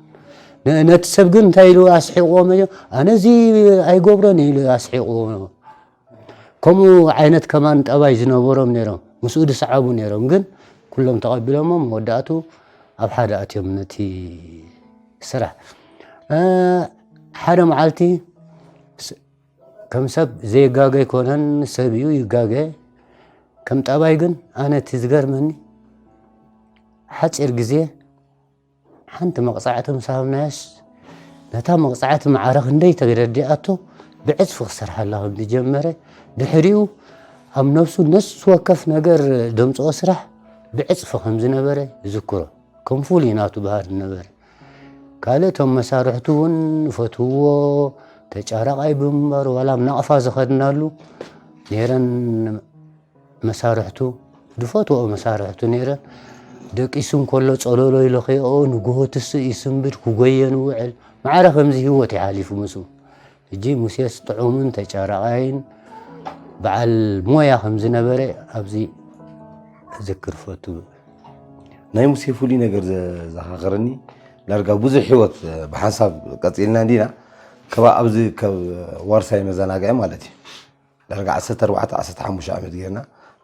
ነ- ነቲ ሰብ ግን እንታይ ኢሉ ኣስሒቕዎ መጀ ኣነ እዚ ኣይገብሮን ኢሉ ኣስሒቕዎ። ከምኡ ዓይነት ከማን ጠባይ ዝነበሮም ነይሮም፣ ምስኡ ዝሰዓቡ ነይሮም። ግን ኩሎም ተቐቢሎሞ መወዳእቱ ኣብ ሓደ ኣትዮም ነቲ ስራሕ። ሓደ መዓልቲ ከም ሰብ ዘይጋገ ኣይኮነን፣ ሰብ እዩ ይጋገ። ከም ጠባይ ግን ኣነ እቲ ዝገርመኒ ሓፂር ግዜ ሓንቲ መቕፃዕቲ ምስ ሃብናያስ ነታ መቕፃዕቲ ማዕረ ክንደይ ተረዲኣቶ ብዕፅፊ ክሰርሓላ ከም ዝጀመረ ድሕሪኡ ኣብ ነብሱ ነፍሲ ወከፍ ነገር ደምፅኦ ስራሕ ብዕፅፊ ከም ዝነበረ ይዝክሮ። ከም ፍሉይ ናቱ ባህሪ ነበረ። ካልእ እቶም መሳርሕቱ እውን ይፈትውዎ፣ ተጫራቓይ ብምንባሩ ዋላ ኣብ ናቕፋ ዝኸድናሉ ነይረን መሳርሕቱ ዝፈትዎ መሳርሕቱ ነይረን። ደቂሱ እንከሎ ጸለሎ ይለኽየኦ፣ ንግሆ ትስእ ይስንብድ፣ ክጎየን ይውዕል። ማዕረ ከምዚ ህይወት እዩ ሓሊፉ ምስኡ። ሕጂ ሙሴስ ጥዑምን ተጫራቓይን በዓል ሞያ ከም ዝነበረ ኣብዚ ክዝክር ፈቱ። ናይ ሙሴ ፍሉይ ነገር ዘዘኻኽረኒ ዳርጋ ብዙሕ ህይወት ብሓንሳብ ቀጺልና እንዲና ከባ ኣብዚ ካብ ዋርሳይ መዘናግዒ ማለት እዩ ዳርጋ ዓሰርተ ኣርባዕተ ዓሰርተ ሓሙሽተ ዓመት ጌርና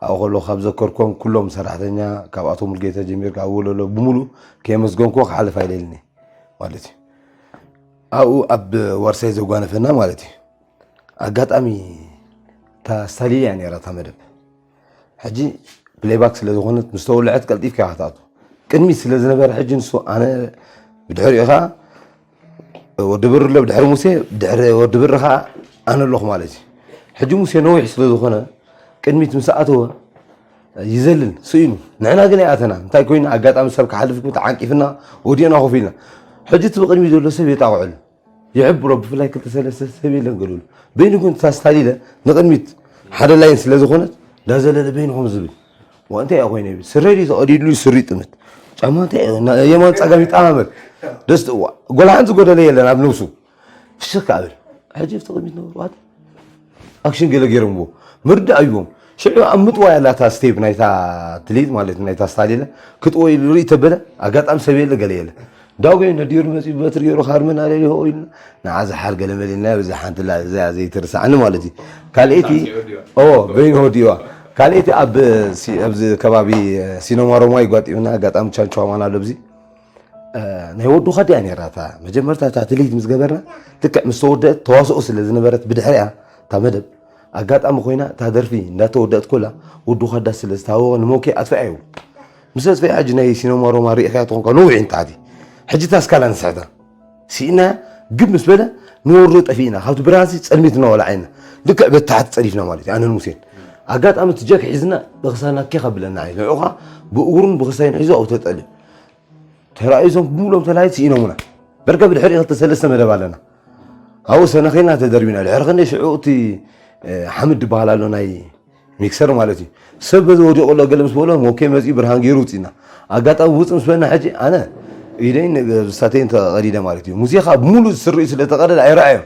ኣብኡ ከሎ ካብ ዘከርኮም ኩሎም ሰራሕተኛ ካብ ኣቶ ሙልጌታ ጀሚርካ ኣብ ወለሎ ብምሉ ከየመስገንኩ ክሓልፍ ኣይደልን ማለት እዩ። ኣብኡ ኣብ ዋርሳይ ዘጓነፈና ማለት እዩ። ኣጋጣሚ እታ ስታሊል እያ ነይራ እታ መደብ። ሕጂ ፕሌይባክ ስለ ዝኾነት ምስ ተወልዐት ቀልጢፍካ ኢኻ ክትኣቱ። ቅድሚት ስለ ዝነበረ ሕጂ ንሱ ኣነ ብድሕሪኡ ኸዓ ወዲ ብር ኣሎ፣ ብድሕሪ ሙሴ፣ ብድሕሪ ወዲ ብር ኸዓ ኣነ ኣለኹ ማለት እዩ። ሕጂ ሙሴ ነዊሕ ስለ ዝኾነ ቅድሚት ምስ ኣተወ ይዘልል ስኢኑ። ንሕና ግን ኣይኣተናን። እንታይ ኮይኑ ኣጋጣሚ ሰብ ክሓልፍ ግን ተዓንቂፍና ወዲቕና ኮፍ ኢልና። ሕጂ እቲ ብቕድሚት ዘሎ ሰብ የጣቕዐሉ። ይሕብሮ ብፍላይ ክልተ ሰለስተ ሰብ የለን ገሉሉ በይኑ ግን እታ ስታሊለ ንቕድሚት ሓደ ላይን ስለ ዝኾነት ዳዘለለ በይኑ ከም ዝብል ዋ እንታይ እያ ኮይነ ይብል ስረ ድዩ ተቐዲድሉ ስሪ ጥምት ጫማ እንታይ እዩ የማን ጸጋም ይጠማመት ደስ እዋ ጎላ ሓንቲ ጎደለ የለን ኣብ ነብሱ ፍሽኽ ኣብል ሕጂ ብቲ ቅድሚት ነበሩ ዋት ኣክሽን ገለ ገይሮምዎ ምርዳእ ይቦም ሽዑ ኣብ ምጥዋይ ኣላታ ስቴፕ ናይታ ትሌት ማለት ናይታ ስታሊለ ክትወይ ርኢ ተበለ ኣጋጣሚ ሰብ የለ ገለ የለ ዳጎይ ነዲሩ መፂኡ በትሪ ገይሩ ካርመን ኣለሊሆ ኢልና ንዓ ዝሓር ገለ መሊልና ብዛ ሓንቲ ላ እዚኣ ዘይትርስዓኒ ማለት እዩ ካልኣይቲ ኦ በይኑ ወዲዋ ካልኣይቲ ኣብ ኣብዚ ከባቢ ሲኖማ ሮማ ይጓጢምና ኣጋጣሚ ቻንቹ ኣማን ኣሎ ብዚ ናይ ወዱ ኸዲያ ነራ እታ መጀመርታ እታ ትልሂት ምስ ገበርና ልክዕ ምስ ተወደአት ተዋስኦ ስለ ዝነበረት ብድሕሪያ እታ መደብ ኣጋጣሚ ኮይና እታ ደርፊ እንዳተወደአት ኮላ ወዱ ኸዳ ስለ ዝታወቀ ንሞኬ ኣጥፍኣዮ ምስ ኣጥፍኣ ሕጂ ናይ ሲኖማ ሮማ ሪእኻያ ትኾንካ ነዊሕ ንታሕቲ ሕጂ እታ ስካላ ንስሕታ ስኢና ግብ ምስ በለ ንወርዶ ጠፊእና ካብቲ ብርሃንሲ ፀልሚት እናወላዓና ልክዕ በታሕቲ ፀዲፍና ማለት እዩ ኣነን ሙሴን ኣጋጣሚ እቲ ጀክ ሒዝና ብክሳና ኬክ ኣብለና ንዑኻ ብእግሩን ብክሳይን ሒዙ ኣብኡ ተጠልዩ ተራእዩ እዞም ብምሎም ተላይት ስኢኖሙና በርገ ብድሕሪ ክልተ ሰለስተ መደብ ኣለና ኣብኡ ሰነኺልና ተደርቢና ድሕሪ ክንደይ ሽዑ እቲ ሓምድ ዝበሃል ኣሎ ናይ ሚክሰር ማለት እዩ ሰብ በዚ ወዲቑ ኣሎ ገለ ምስ በሎ ሞኬ መፂኡ ብርሃን ገይሩ ውፅእና ኣጋጣሚ ውፅ ምስ በልና ሕጂ ኣነ ኢደይን ሳተይን ተቐዲደ ማለት እዩ ሙዚኻ ብምሉእ ዝስርኡ ስለ ተቐደደ ኣይረኣዮም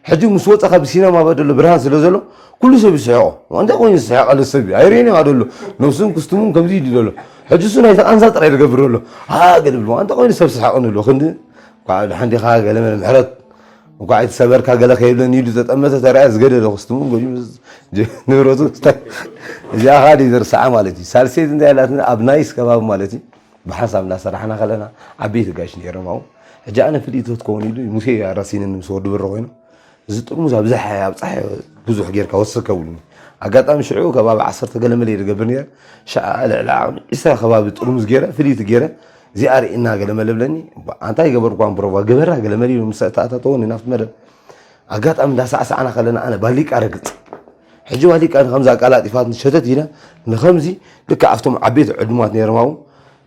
ሕጂ ምስ ወፀ ካብ ሲነማ በደሎ ብርሃን ስለ ዘሎ ኩሉ ሰብ ይስሕቆ እንታይ ኮይኑ ዝስሕቀሉ ሰብ እዩ ኣይርእን እዩ ደሎ ነብሱን ክስቱሙን ከምዚ ይድሎ ኣሎ ሕጂ እሱ ናይ ተቃንዛ ጥራይ ዝገብር ዘሎ ሃ ገለ ብሎ እንታይ ኮይኑ ሰብ ስሓቅን ኣሎ ክንዲ ኳ ድሓን ዲኻ ገለ መለ ምሕረት እንኳዕ ኣይተሰበርካ ገለ ከይብለኒ ኢሉ ዘጠመተ ተረኣየ ዝገደለ ክስትሙ ገዲሙ ንብረቱ ክስታይ እዚኣ ኻዲ ዝርሳዓ ማለት እዩ። ሳልሰይቲ እንታይ ኢላትና ኣብ ናይስ ከባቢ ማለት እዩ። ብሓንሳብ እንዳሰራሕና ከለና ዓበይቲ ጋሽ ነይሮም ኣብኡ። ሕጂ ኣነ ፍልይቲ ክትከውን ኢሉ ሙሴ ኣራሲንን ምስ ወዲ ብሮ ኮይኑ እዚ ጥርሙዝ ኣብ ዝሓየ ኣብ ፀሓይ ብዙሕ ጌርካ ወሰከ ብሉኒ። ኣጋጣሚ ሽዑ ከባቢ ዓሰርተ ገለ መለ ዝገብር ነይረ። ሸዓ ልዕሊ ዓቕሚ ዒስራ ከባቢ ጥርሙዝ ገይረ ፍልይቲ ገይረ እዚኣ ርኢና ገለ መለ ብለኒ። ኣንታይ ገበርኳን ብሮቫ ግበራ ገለ መለ ኢሉ ምስ ኣተኣታተወኒ ናብቲ መደብ ኣጋጣሚ እንዳሳዕሳዕና ከለና ኣነ ባሊቃ ረግጽ ሕጂ ባሊቃ ንከምዚ ኣቃላጢፋት ሸተት ኢለ ንከምዚ ልክዕ ኣብቶም ዓበይቲ ዕዱማት ነይሮም ኣብኡ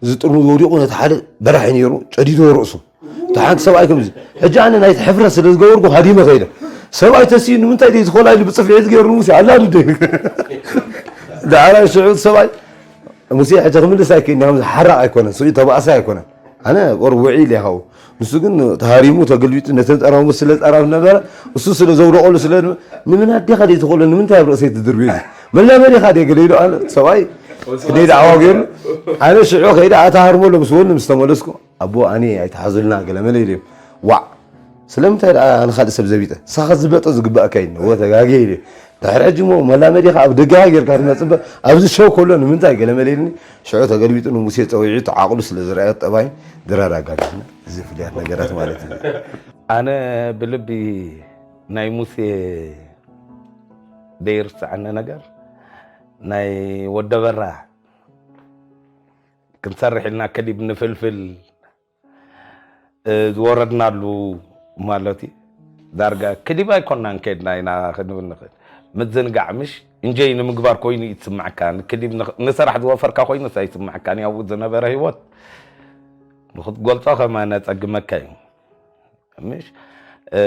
እዚ ጥርሙዝ ወዲቑ ነቲ ሓደ በራሒ ነይሩ ጨዲድዎ ርእሱ። እቲ ሓንቲ ሰብኣይ ከምዚ ሕጂ ኣነ ናይቲ ሕፍረት ስለ ዝገበርኩ ሃዲመ ከይደ ሰብኣይ ተስኡ ንምንታይ ደይ ዝኾላ ኢሉ ብፅፍዒት ገይሩ ንሙሴ ኣላዲደ ዳዕራይ ሽዑ እቲ ሰብኣይ ሙሴ ሕጂ ክምልስ ኣይክእልን እየ፣ ከምዚ ሓራቕ ኣይኮነን፣ ስቕ ኢሉ ተባእሳይ ኣይኮነን። ኣነ ቁሩብ ውዒል እየ ካብኡ። ንሱ ግን ተሃሪሙ ተገልቢጡ ነተን ጠራሙዝ ስለ ጠራም ነበረ፣ እሱ ስለ ዘውደቐሉ ስለ ንብ-፣ "ንምናት ዲኻ ደይ ትኽእሎ፣ ንምንታይ ኣብ ርእሰይ ትድርብዮ እዚ? መላመዲ ኢኻ ደይ?" ገለ ኢሉ ኣነ ሰብኣይ ክንደይ ደዓዋ ገይሩ። ኣነ ሽዑ ከይደ ኣታ ሃርመሎ ምስ በሉ ምስ ተመለስኩ፣ "ኣቦ ኣነ ኣይትሓዙልና ገለ መለ" ኢለ፣ "ዋዕ! ስለምንታይ ደኣ ንኻልእ ሰብ ዘቢጠ? ንስኻ ዝበጦ ዝግባእካ እዩ፣ እወ ተጋግየ" ኢለ። ድሕሪ ሕጂ እሞ መላመዲኻ ኣብ ደገ ጌርካ ትመጽእ እምበር፣ ኣብዚ ሸው ከሎ ንምንታይ ገለ መለ ኢልኒ፣ ሽዑ ተገልቢጡ ንሙሴ ጸዊዑ፣ እቲ ዓቕሉ ስለ ዝረኣዮ ጠባይ ድራር ኣጋዲፍና። እዚ ፍልያት ነገራት ማለት እዩ። ኣነ ብልቢ ናይ ሙሴ ደይርስዓኒ ነገር፣ ናይ ወደበራ ክንሰርሕ ኢልና ከሊብ ንፍልፍል፣ እ፣ ዝወረድናሉ ማለት እዩ። ዳርጋ ክሊብ ኣይኮናን ከድና ኢና ክንብል ንኽእል። ምዝንጋዕ ምሽ እንጆይ ንምግባር ኮይኑ እዩ ዝስምዓካ። ንክሊብ ንኽ-፣ ንስራሕ ዝወፈርካ ኮይኑስ ኣይስምዓካን እዩ ኣብኡ ዝነበረ ህይወት። ንኽትገልጾ ከማን ኣጸግመካ እዩ። ምሽ፣ እ፣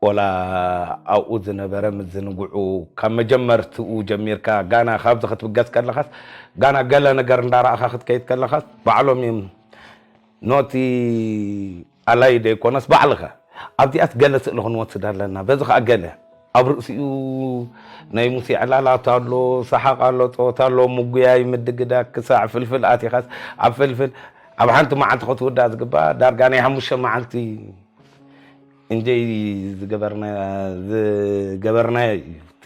ወላ ኣብኡ ዝነበረ ምዝንግዑ ካብ መጀመርትኡ ጀሚርካ ጋና ካብዚ ክትብገስ ከለኻስ ጋና ገለ ነገር እንዳረኣኻ ክትከይድ ከለኻስ ባዕሎም እዮም ኖቲ ኣላይ ደይኮነስ ባዕልኻ ኣብዚኣስ ገለ ስእሊ ክንወስድ ኣለና በዚ ኸዓ ገለ ኣብ ርእሲኡ ናይ ሙሴ ዕላላት ኣሎ ሰሓቕ ኣሎ ፀወታ ኣሎ ምጉያይ ምድግዳግ ክሳዕ ፍልፍል ኣቲኻስ ኣብ ፍልፍል ኣብ ሓንቲ መዓልቲ ክትውዳእ ዝግባእ ዳርጋ ናይ ሓሙሽተ መዓልቲ እንጀይ ዝገበርና ዝገበርናዮ እዩ እቲ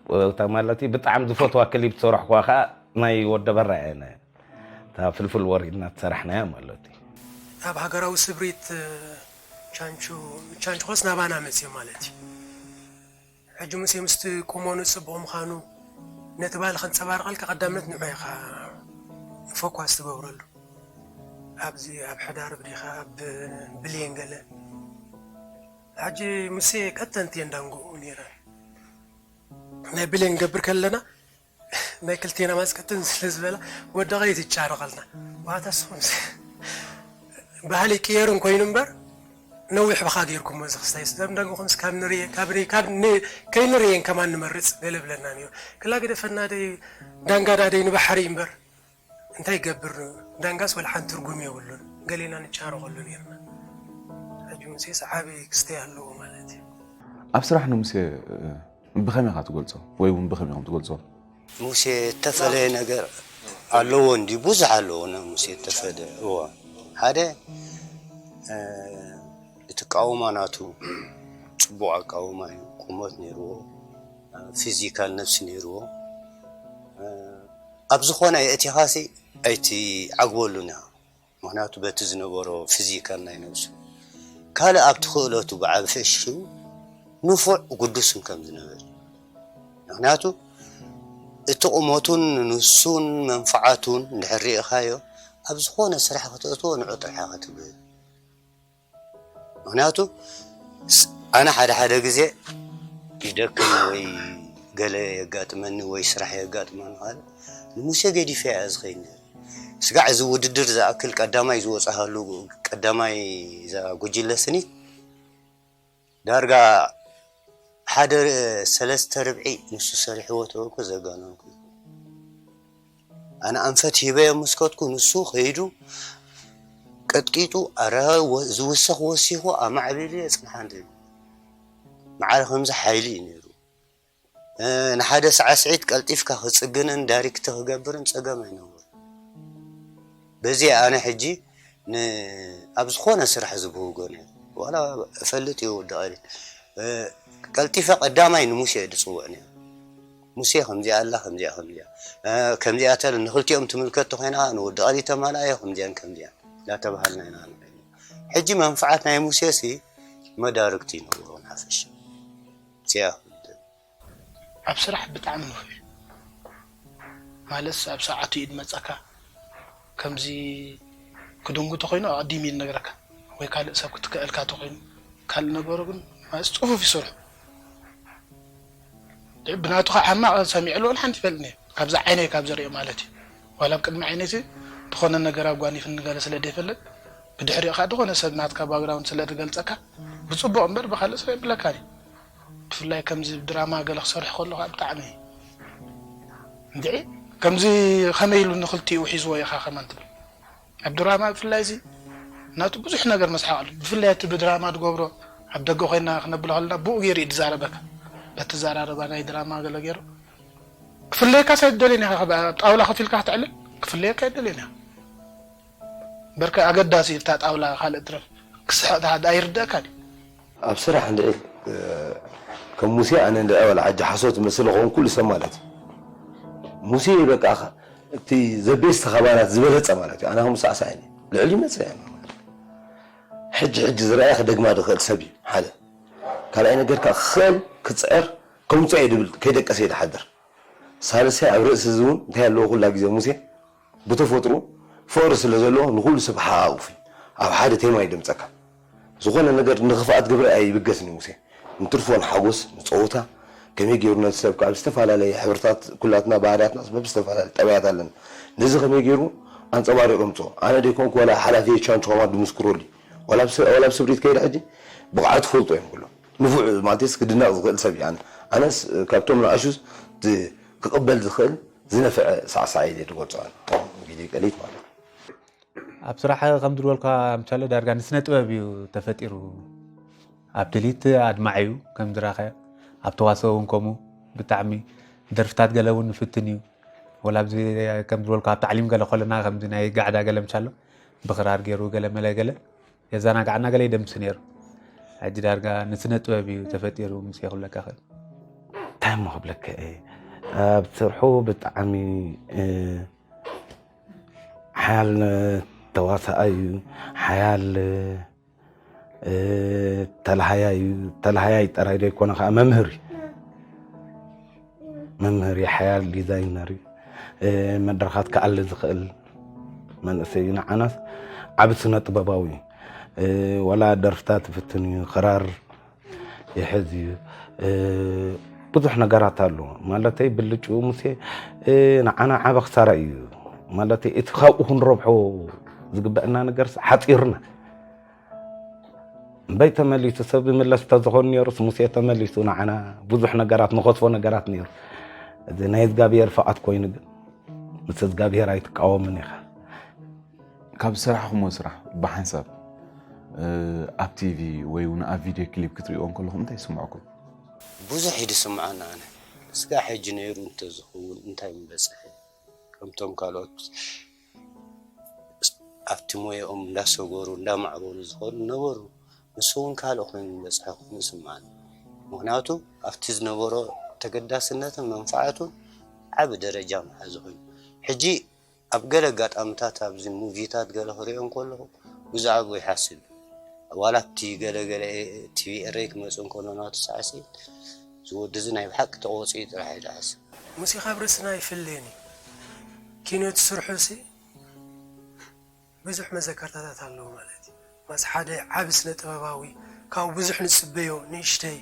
ቦታ ማለት እዩ። ብጣዕሚ ዝፈትዋ ክሊፕ ዝሰራሕኩዋ ከዓ ናይ ወደ በራ እየ እታ ፍልፍል ወሪድና ዝሰራሕናያ ማለት እዩ። ኣብ ሃገራዊ ስብሪት ቻንቹ ቻንቹ ኾስ ናባና መፅዮ ማለት እዩ። ሕጂ ሙሴ ምስቲ ቁመኑ ጽቡቕ ምዃኑ ነቲ ባህሊ ከንጸባርቐልካ ቀዳምነት ንዑ ኢኻ ፎኳስ ትገብረሉ። ኣብዚ ኣብ ሕዳር ብዲኻ ኣብ ብልየን ገለ። ሕጂ ሙሴ ቀጠንቲ እየን ዳንጎኡ ነይረን። ናይ ብልየን ገብር ከለና ናይ ክልቴና ማስቀትን ስለ ዝበላ ወደቐ ይትጫረቐልና። ዋታ ስኹምስ ባህሊ ቅየርን ኮይኑ እምበር ነዊሕ ብኻ ጌርኩሞ እዚ ክስታይ ስለም ደንጎኹምስ ካብ ንርየ ካብ ሪ ካብ ን ከይንርየን ከማን ንመርጽ ገለ ብለና ነይሩ። ክላ ግደፈና ደይ ዳንጋ ዳደይ ንባሕሪ እምበር እንታይ ይገብር ዳንጋስ ወላ ሓንቲ ትርጉም የብሉን። ገሌና ንጫረቐሉ ነይርና። ሕጂ ሙሴስ ዓቢ ክስተይ ኣለዎ ማለት እዩ። ኣብ ስራሕ ንሙሴ ብኸመይ ኢኻ ትገልጾ ወይ እውን ብኸመይ ኢኹም ትገልጾ? ሙሴ እተፈለየ ነገር ኣለዎ እንዲ ብዙሕ ኣለዎ ናይ ሙሴ እተፈለየ እዋ ሓደ እቲ ኣቃውማ ናቱ ጽቡቕ ኣቃውማ እዩ። ቁመት ነይርዎ፣ ፊዚካል ነብሲ ነይርዎ። ኣብ ዝኾነ የእቲኻሲ ኣይትዓግበሉን ኢኻ። ምኽንያቱ በቲ ዝነበሮ ፊዚካል ናይ ነብሱ ካልእ ኣብቲ ክእለቱ ብዓቢ ፍሽው ንፉዕ ግዱስን ከም ዝነበረ ምኽንያቱ እቲ ቁመቱን ንሱን መንፍዓቱን እንድሕር ርኢኻዮ ኣብ ዝኾነ ስራሕ ከተእትዎ ንዑ ጥራሕ ክትብል ምኽንያቱ ኣነ ሓደ ሓደ ግዜ ይደክም ወይ ገለ የጋጥመኒ ወይ ስራሕ የጋጥመኒ ካል ንሙሴ ገዲፈ እያ ዝኸይድ ነይረ። ስጋዕ እዚ ውድድር ዝኣክል ቀዳማይ ዝወፅሃሉ ቀዳማይ እዛ ጉጅለ ስኒት ዳርጋ ሓደ ሰለስተ ርብዒ ንሱ ሰሪሕዎ ተወኩ ዘጋነንኩ ኣነ ኣንፈት ሂበዮ ምስ ከድኩ ንሱ ከይዱ ቀጥቂጡ ኣረ ዝውሰኽ ወሲኹ ኣማዕቢሉ የፅንሓ እንደ መዓረ ከምዚ ሓይሊ እዩ ነይሩ። ንሓደ ሳዕስዒት ቀልጢፍካ ክፅግንን ዳይሬክት ክገብርን ፀገም ኣይነበሩ። በዚ ኣነ ሕጂ ኣብ ዝኾነ ስራሕ ዝብህጎ ነይሩ። ዋላ እፈልጥ እዩ ወዲ ቐሊል። እ፣ ቀልጢፈ ቀዳማይ ንሙሴ እየ ዝጽውዕ ነይረ። "ሙሴ ከምዚኣ ኣላ፣ ከምዚኣ፣ ከምዚኣ። እ፣ ከምዚኣ ተለ ንኽልቲኦም ትምልከት ተኾይና ንወዲ ቐሊል ተማልኣዮ ከምዚኣን ከምዚኣን" እንዳተባሃልና ኢና ንዕልል። ሕጂ መንፍዓት ናይ ሙሴ ሲ መዳርግቲ ይነብሮ ንሓፈሻ። እዚኣ ኣብ ስራሕ ብጣዕሚ ንፉዕ እዩ። ማለትስ ኣብ ሰዓቱ እዩ ዝመጸካ። ከምዚ ክድንጉ ተኾይኑ ኣቐዲሙ እዩ ዝነግረካ። ወይ ካልእ ሰብ ክትከኣልካ ተኾይኑ። ካልእ ነገሩ ግን ማለትስ ጽፉፍ ይሰርሑ። ብናቱ ከዓ ሕማቕ ሰሚዕሉ ወላ ሓንቲ ይፈልጥኒ እየ። ካብዛ ዓይነይ ካብ ዘርእዮ ማለት እዩ። ዋላ ኣብ ቅድሚ ዓይነይ ሲ ዝኾነ ነገር ኣጓኒፍኒ ገለ ስለ ዘይፈልጥ፣ ብድሕሪኡ ከዓ ዝኾነ ሰብ ናትካ ባክግራውንድ ስለ ዝገልጸካ፣ ብጽቡቕ እምበር ብኻልእ ሰብ የብለካን እዩ። ብፍላይ ከምዚ ድራማ ገለ ክሰርሕ ከሎ ከዓ ብጣዕሚ እንድዒ፣ ከምዚ ከመይ ኢሉ ንኽልቲኡ ሒዝዎ ኢኻ ከማን ትብል። ኣብ ድራማ ብፍላይ እዚ ናቱ ብዙሕ ነገር መስሓቕ ኣሎ። ብፍላይ እቲ ብድራማ ዝገብሮ ኣብ ደገ ኮይና ክነብሎ ከለና ብኡ ገይሩ እዩ ዝዛረበካ። በቲ ዘራረባ ናይ ድራማ ገለ ገይሩ ክፍለየካ ሳ ኣይደልዮን ኢኻ። ኣብ ጣውላ ኮፍ ኢልካ ክትዕልል ክፍለየካ ኣይደልዮን ኢኻ። በርከ ኣገዳሲ እዩ እታ ጣውላ ካልእ ትረፍ ክስሕቕ ደኣ ኣይርደእካን እዩ። ኣብ ስራሕ እንድዒ፣ እ፣ ከም ሙሴ ኣነ እንድዒ ዋላ ሕጂ ሓሶት ዝመስል ዝኾንኩ ኩሉ ሰብ ማለት እዩ። ሙሴ በቃ ኸ-፣ እቲ ዘቤስት ከባላት ዝበለጸ ማለት እዩ። ኣነ ከም ሳዕሳዒ ልዕሊ ይመጽእ እየ። ሕጂ ሕጂ ዝረኣየ ክደግማ ዝኽእል ሰብ እዩ ሓደ። ካልኣይ ነገር ከኣ ክኽእል ክጽዕር ከምጽኦ እየ ዝብል ከይደቀሰ እዩ ዝሓድር። ሳልሳይ ኣብ ርእሲ እዚ እውን እንታይ ኣለዎ ኩላ ግዜ ሙሴ ብተፈጥሮ ፍቕሪ ስለ ዘለዎ ንኹሉ ሰብ ሓቓቑፍ እዩ። ኣብ ሓደ ቴማ እዩ ደምጸካ። ዝኾነ ነገር ንኽፍኣት ግብሪ ኣይብገስን እዩ ሙሴ። ንትርፎ ንሓጎስ ንጸወታ ከመይ ገይሩ ነቲ ሰብ ካብ ዝተፈላለየ ሕብርታት ኩላትና ባህርያትና በብዝተፈላለየ ጠባያት ኣለና። ነዚ ከመይ ገይሩ ኣንጸባሪቑ የምጽኦ። ኣነ ደይኮንኩ ዋላ ሓላፊ ቻንች ኮማንድ ድምስክረሉ እዩ። ዋላ ኣብ ስ-፣ ዋላ ኣብ ስብሪት ከይደ ሕጂ ብቕዓት ፈልጦ እዮም ኩሎም። ንፉዕ ማለትስ ክድነቕ ዝኽእል ሰብ እዩ። ኣነ፣ ኣነስ ካብቶም ንኣሹስ ዝ-፣ ክቕበል ዝኽእል ዝነፍዐ ሳዕሳዕ ኢለ ዝገልጾ ኣነ። ጊዜ ቀሊት ማለት እዩ። ኣብ ስራሕ ከም ዝበልካ ምቻለ ዳርጋ ንስነ ጥበብ እዩ ተፈጢሩ። ኣብ ደሊት ኣድማዕ እዩ ከም ዝራኸ፣ ኣብ ተዋስኦ እውን ከምኡ ብጣዕሚ ደርፍታት ገለ እውን ይፍትን እዩ። ወላ ኣብዚ ከም ዝበልካ ኣብ ታዕሊም ገለ ከለና ከምዚ ናይ ጋዕዳ ገለ ምቻሎ ብኽራር ገይሩ ገለ መለ ገለ የዘናግዓና ገለ ይደምስ ነይሩ። ሕጂ ዳርጋ ንስነ ጥበብ እዩ ተፈጢሩ ምስ የኽብለካ ኽእል። እንታይ እሞ ክብለካ እየ፣ ኣብ ስርሑ ብጣዕሚ፣ እ፣ ሓያል ተዋሳኣይ እዩ፣ ሓያል፣ እ፣ ተላሃያይ እዩ። ተላሃያይ ጥራይ ዘይኮነ ከዓ መምህር እዩ። መምህር እዩ፣ ሓያል ዲዛይነር እዩ። እ፣ መድረኻት ክኣሊ ዝኽእል መንእሰይ እዩ። ንዓናስ ዓቢ ስነ ጥበባዊ እዩ። እ፣ ዋላ ደርፍታት ይፍትን እዩ፣ ክራር ይሕዝ እዩ። እ፣ ብዙሕ ነገራት ኣሎ። ማለተይ ብልጭኡ ሙሴ፣ እ፣ ንዓና ዓቢ ክሳራ እዩ። ማለተይ እቲ ካብኡ ክንረብሖ ዝግበአና ነገርስ ሓጺርና። እምበይ ተመሊሱ ሰብ ዝምለስ ተዝኾን ነይሩስ ሙሴ ተመሊሱ ንዓና ብዙሕ ነገራት ንኸስቦ ነገራት ነይሩ። እዚ ናይ እግዚኣብሔር ፍቓድ ኮይኑ ግን ምስ እግዚኣብሔር ኣይትቃወምን ኢኻ። ካብ ዝሰራሕኹሞ ስራሕ ብሓንሳብ፣ እ፣ ኣብ ቲቪ ወይ እውን ኣብ ቪድዮ ክሊፕ ክትርእይዎ እንከለኹም እንታይ ይስምዐኩም? ብዙሕ እዩ ዝስምዓና ኣነ። እስካዕ ሕጂ ነይሩ እንተዝኸውን እንታይ ምበጽሐ? ከምቶም ካልኦት ኣብቲ ሞያኦም እንዳሰገሩ እንዳማዕበሉ ዝኸዱ ነበሩ። ንሱ እውን ካልእ ኮይኑ ዝበጽሐ ኮይኑ ይስምዓኒ። ምኽንያቱ ኣብቲ ዝነበሮ ተገዳስነትን መንፍዓቱን ዓቢ ደረጃ መሓዚ ኮይኑ። ሕጂ ኣብ ገለ ኣጋጣምታት ኣብዚ ሙቪታት ገለ ክሪኦ እንከለኹ ብዛዕባኡ ይሓስብ። ዋላ ኣብቲ ገለ ገለ ቲቪ ኤረይ ክመጽእ እንከሎ ናቱ ሳዕስዒት፣ እዚ ወዲ እዚ ናይ ብሓቂ ተቖጺኡ ጥራሕ እየ ዝሓስብ። ሙሴ ካብ ርእስና ኣይፍለየን እዩ። ኪኖ እቲ ስርሑ ሲ ብዙሕ መዘከርታታት ኣለዎ ማለት እዩ። ማስ ሓደ ዓቢ ስነ ጥበባዊ ካብኡ ብዙሕ ንጽበዮ ንእሽተይ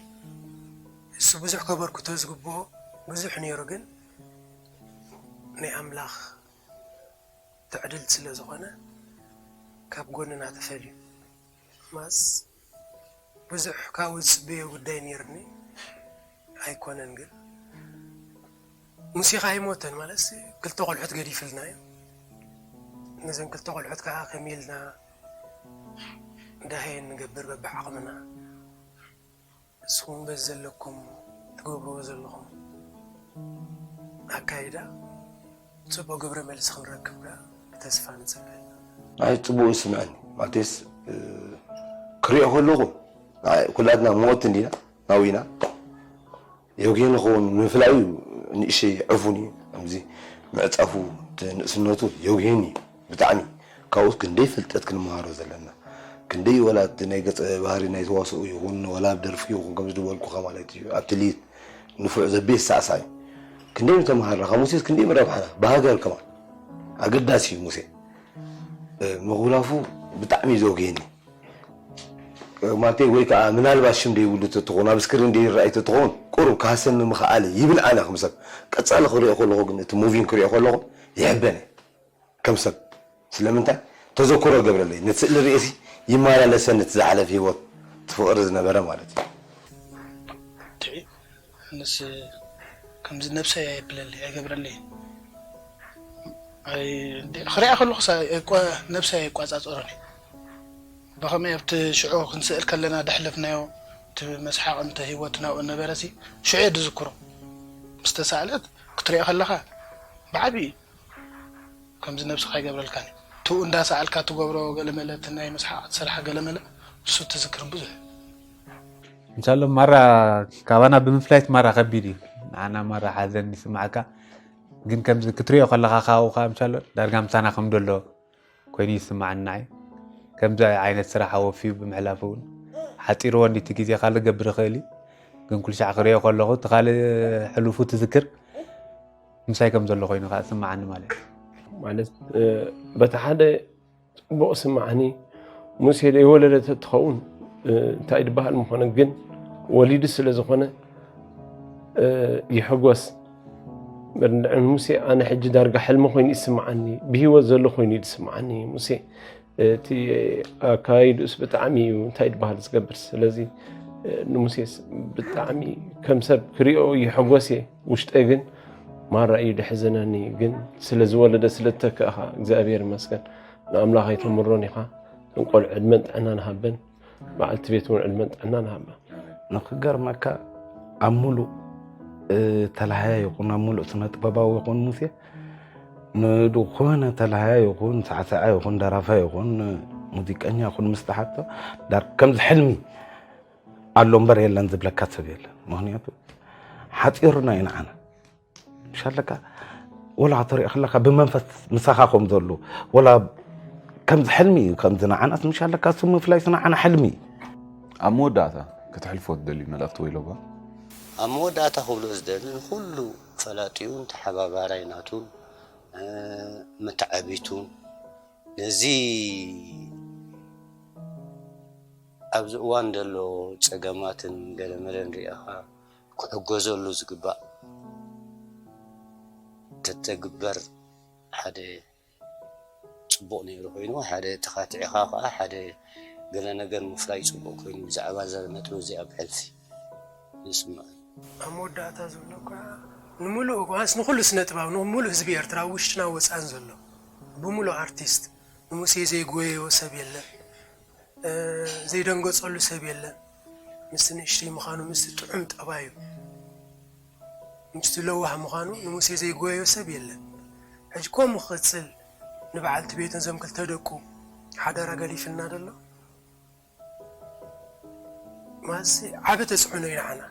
እሱ ብዙሕ ከበርክቶ ዝግብኦ ብዙሕ ነይሩ፣ ግን ናይ ኣምላኽ ትዕድልቲ ስለ ዝኾነ ካብ ጎንና ተፈልዩ። ማስ ብዙሕ ካብኡ ዝጽበዮ ጉዳይ ነይርኒ ኣይኮነን፣ ግን ሙሴኻ ኣይሞተን ማለት ክልተ ቆልሑት ገዲፍልና እዩ። ነዘን ክልተ ቆልሑት ከዓ ከመይ ኢልና ዳህየን ንገብር በብዓቕምና። ንስኹም በዚ ዘለኩም ትገብርዎ ዘለኹም ኣካይዳ ጽቡቕ ግብረ መልሲ ክንረክብ ከኣ ብተስፋ ንጽበ። ኣይ ጽቡቕ ይስምዐኒ። ማለትስ፣ እ፣ ክሪኦ ከለኹ ኩላትና ሞት እንዲና ናዊና። ዮጌ ንኸውን ምፍላዩ ንእሽተይ ዕፉን እዩ። ከምዚ ምዕጻፉ ንእስነቱ ዮጌን እዩ ብጣዕሚ። ካብኡስ ክንደይ ፍልጠት ክንመሃሮ ዘለና፣ ክንደይ ወላ እቲ ናይ ገጸ ባህሪ ናይ ተዋስኦ ይኹን ወላ ኣብ ደርፊ ይኹን ከምዚ ዝበልኩኻ ማለት እዩ ኣብቲ ሊድ ንፉዕ ዘቤት ሳዕሳዕ እዩ። ክንደይ ምተምሃርና ካብ ሙሴስ ክንደይ ምረብሓና ብሃገር ከማን ኣገዳሲ እዩ ሙሴ። ምኹላፉ ብጣዕሚ እዩ ዘውግየኒ። ማለተይ ወይ ከዓ ምናልባት ሽም ደይብሉ ተትኸውን ኣብ ስክሪን ደይረኣይ ተትኸውን ቁሩብ ክሃሰኒ ምኽኣለ ይብል ኣነ ከም ሰብ። ቀፃሊ ክሪኦ ከለኹ ግን እቲ ሙቪን ክሪኦ ከለኹ ይሕበን እየ ከም ሰብ። ስለምንታይ ተዘክሮ ገብረለይ ነቲ ስእሊ ርእሲ ይመላለሰኒ እቲ ዝሓለፈ ህይወት እቲ ፍቕሪ ዝነበረ ማለት እዩ። ኣነስ ከምዚ ነብሰይ ኣየብለለይ ኣይገብረለይን። ክሪኣ ከለኹ ነብሰይ ኣይቋፃፀሮን። ብኸመይ ኣብቲ ሽዑ ክንስእል ከለና ደሕለፍናዮ እቲ መስሓቕ እንተ ህይወት ናብኡ ነበረሲ ሽዑ እየ ዝዝክሮ። ምስ ተሳእለት ክትሪኦ ከለኻ ብዓብዪ ከምዚ ነብስኻ ኣይገብረልካን እዩ። ትኡ እንዳሰኣልካ ትገብሮ ገለመለ እቲ ናይ መስሓቕ ትሰርሓ ገለመለ ንሱ ትዝክር ብዙሕ። እንሻሎ ማራ ካባና ብምፍላይ እቲ ማራ ከቢድ እዩ። ንዓና ማራ ሓዘን ይስማዓካ፣ ግን ከምዚ ክትሪኦ ከለኻ ካብኡ ከዓ እንሻሎ ዳርጋ ምሳና ከም ደሎ ኮይኑ ይስማዓኒ ንዓይ። ከምዚ ዓይነት ስራሕ ኣወፍዩ ብምሕላፉ እውን ሓፂርዎ እንዲ እቲ ግዜ ካልእ ክገብር ይኽእል እዩ፣ ግን ኩሉ ሻዕ ክሪኦ ከለኹ እቲ ካልእ ሕሉፉ ትዝክር ምሳይ ከም ዘሎ ኮይኑ ከዓ ዝስማዓኒ ማለት እዩ። ማለት በቲ ሓደ ፅቡቕ ስማዓኒ ሙሴ ደይወለደ ተትኸውን እንታይ ድበሃል ምኾነ፣ ግን ወሊዱ ስለ ዝኾነ ይሕጎስ። ንዕን ሙሴ ኣነ ሕጂ ዳርጋ ሕልሚ ኮይኑ ይስምዓኒ፣ ብህይወት ዘሎ ኮይኑ እዩ ዝስምዓኒ። ሙሴ እቲ ኣካይድኡስ ብጣዕሚ እዩ እንታይ ድበሃል ዝገብር። ስለዚ ንሙሴስ ብጣዕሚ ከም ሰብ ክሪኦ ይሕጎስ እየ፣ ውሽጠይ ግን ማራ እዩ ደሕዝነኒ። ግን ስለ ዝወለደ ስለ እተክእኻ እግዚኣብሔር ይመስገን። ንኣምላኽ ኣይተምሮን ኢኻ። እተን ቆልዑ ዕድመን ጥዕናን ሃበን፣ በዓልቲ ቤት እውን ዕድመን ጥዕናን ሃባ። ንኽገርመካ ኣብ ሙሉእ ተላሃያ ይኹን ኣብ ሙሉእ ስነ ጥበባዊ ይኹን ሙሴ ንድኾነ ተላሃያ ይኹን ሳዕሳዓ ይኹን ደራፋ ይኹን ሙዚቀኛ ይኹን ምስ ተሓቶ ዳር ከምዚ ሕልሚ ኣሎ እምበር የለን ዝብለካ ሰብ የለን። ምኽንያቱ ሓፂሩና እዩ ንዓና። ምሻለካ ወላ ተሪኦ ከለካ ብመንፈስ ምሳኻ ከም ዘሎ ወላ ከምዚ ሕልሚ እዩ ከምዚ ንዓናስ ምሻለካ እሱ ምፍላይስ ንዓና ሕልሚ እዩ። ኣብ መወዳእታ ከተሕልፎ ትደልዩ መልእኽቲ ወይ ሎባ? ኣብ መወዳእታ ክብሎ ዝደሊ ንኹሉ ፈላጢኡን ተሓባባራይ ናቱን መተዓቢቱን ነዚ ኣብዚ እዋን ዘሎ ጸገማትን ገለመለን ሪእኻ ክሕገዘሉ ዝግባእ ተተግበር ሓደ ጽቡቕ ነይሩ ኮይኑ ሓደ ተኻቲዕኻ ከዓ ሓደ ገለ ነገር ምፍላይ ጽቡቕ ኮይኑ ብዛዕባ እዛ ነጥቢ እዚኣ ብሕልፊ ይስምዐኒ። ኣብ መወዳእታ ዝብሎ እኳ ንምሉእ ዋንስ ንኹሉ ስነ ጥባብ ንምሉእ ህዝቢ ኤርትራ ውሽጥና ወፃን ዘሎ ብምሉእ ኣርቲስት ንሙሴ ዘይጎየዮ ሰብ የለን። ዘይደንገጸሉ ሰብ የለን። ምስቲ ንእሽተይ ምዃኑ ምስቲ ጥዑም ጠባዩ ምስቲ ለዋህ ምዃኑ ንሙሴ ዘይጎየዮ ሰብ የለን። ሕጂ ከምኡ ክቕጽል ንበዓልቲ ቤቱ ነዞም ክልተ ደቁ ሓደራ ገዲፍልና ደሎ ማለት ዓቢ ተጽዕኖ እዩ ንዓና።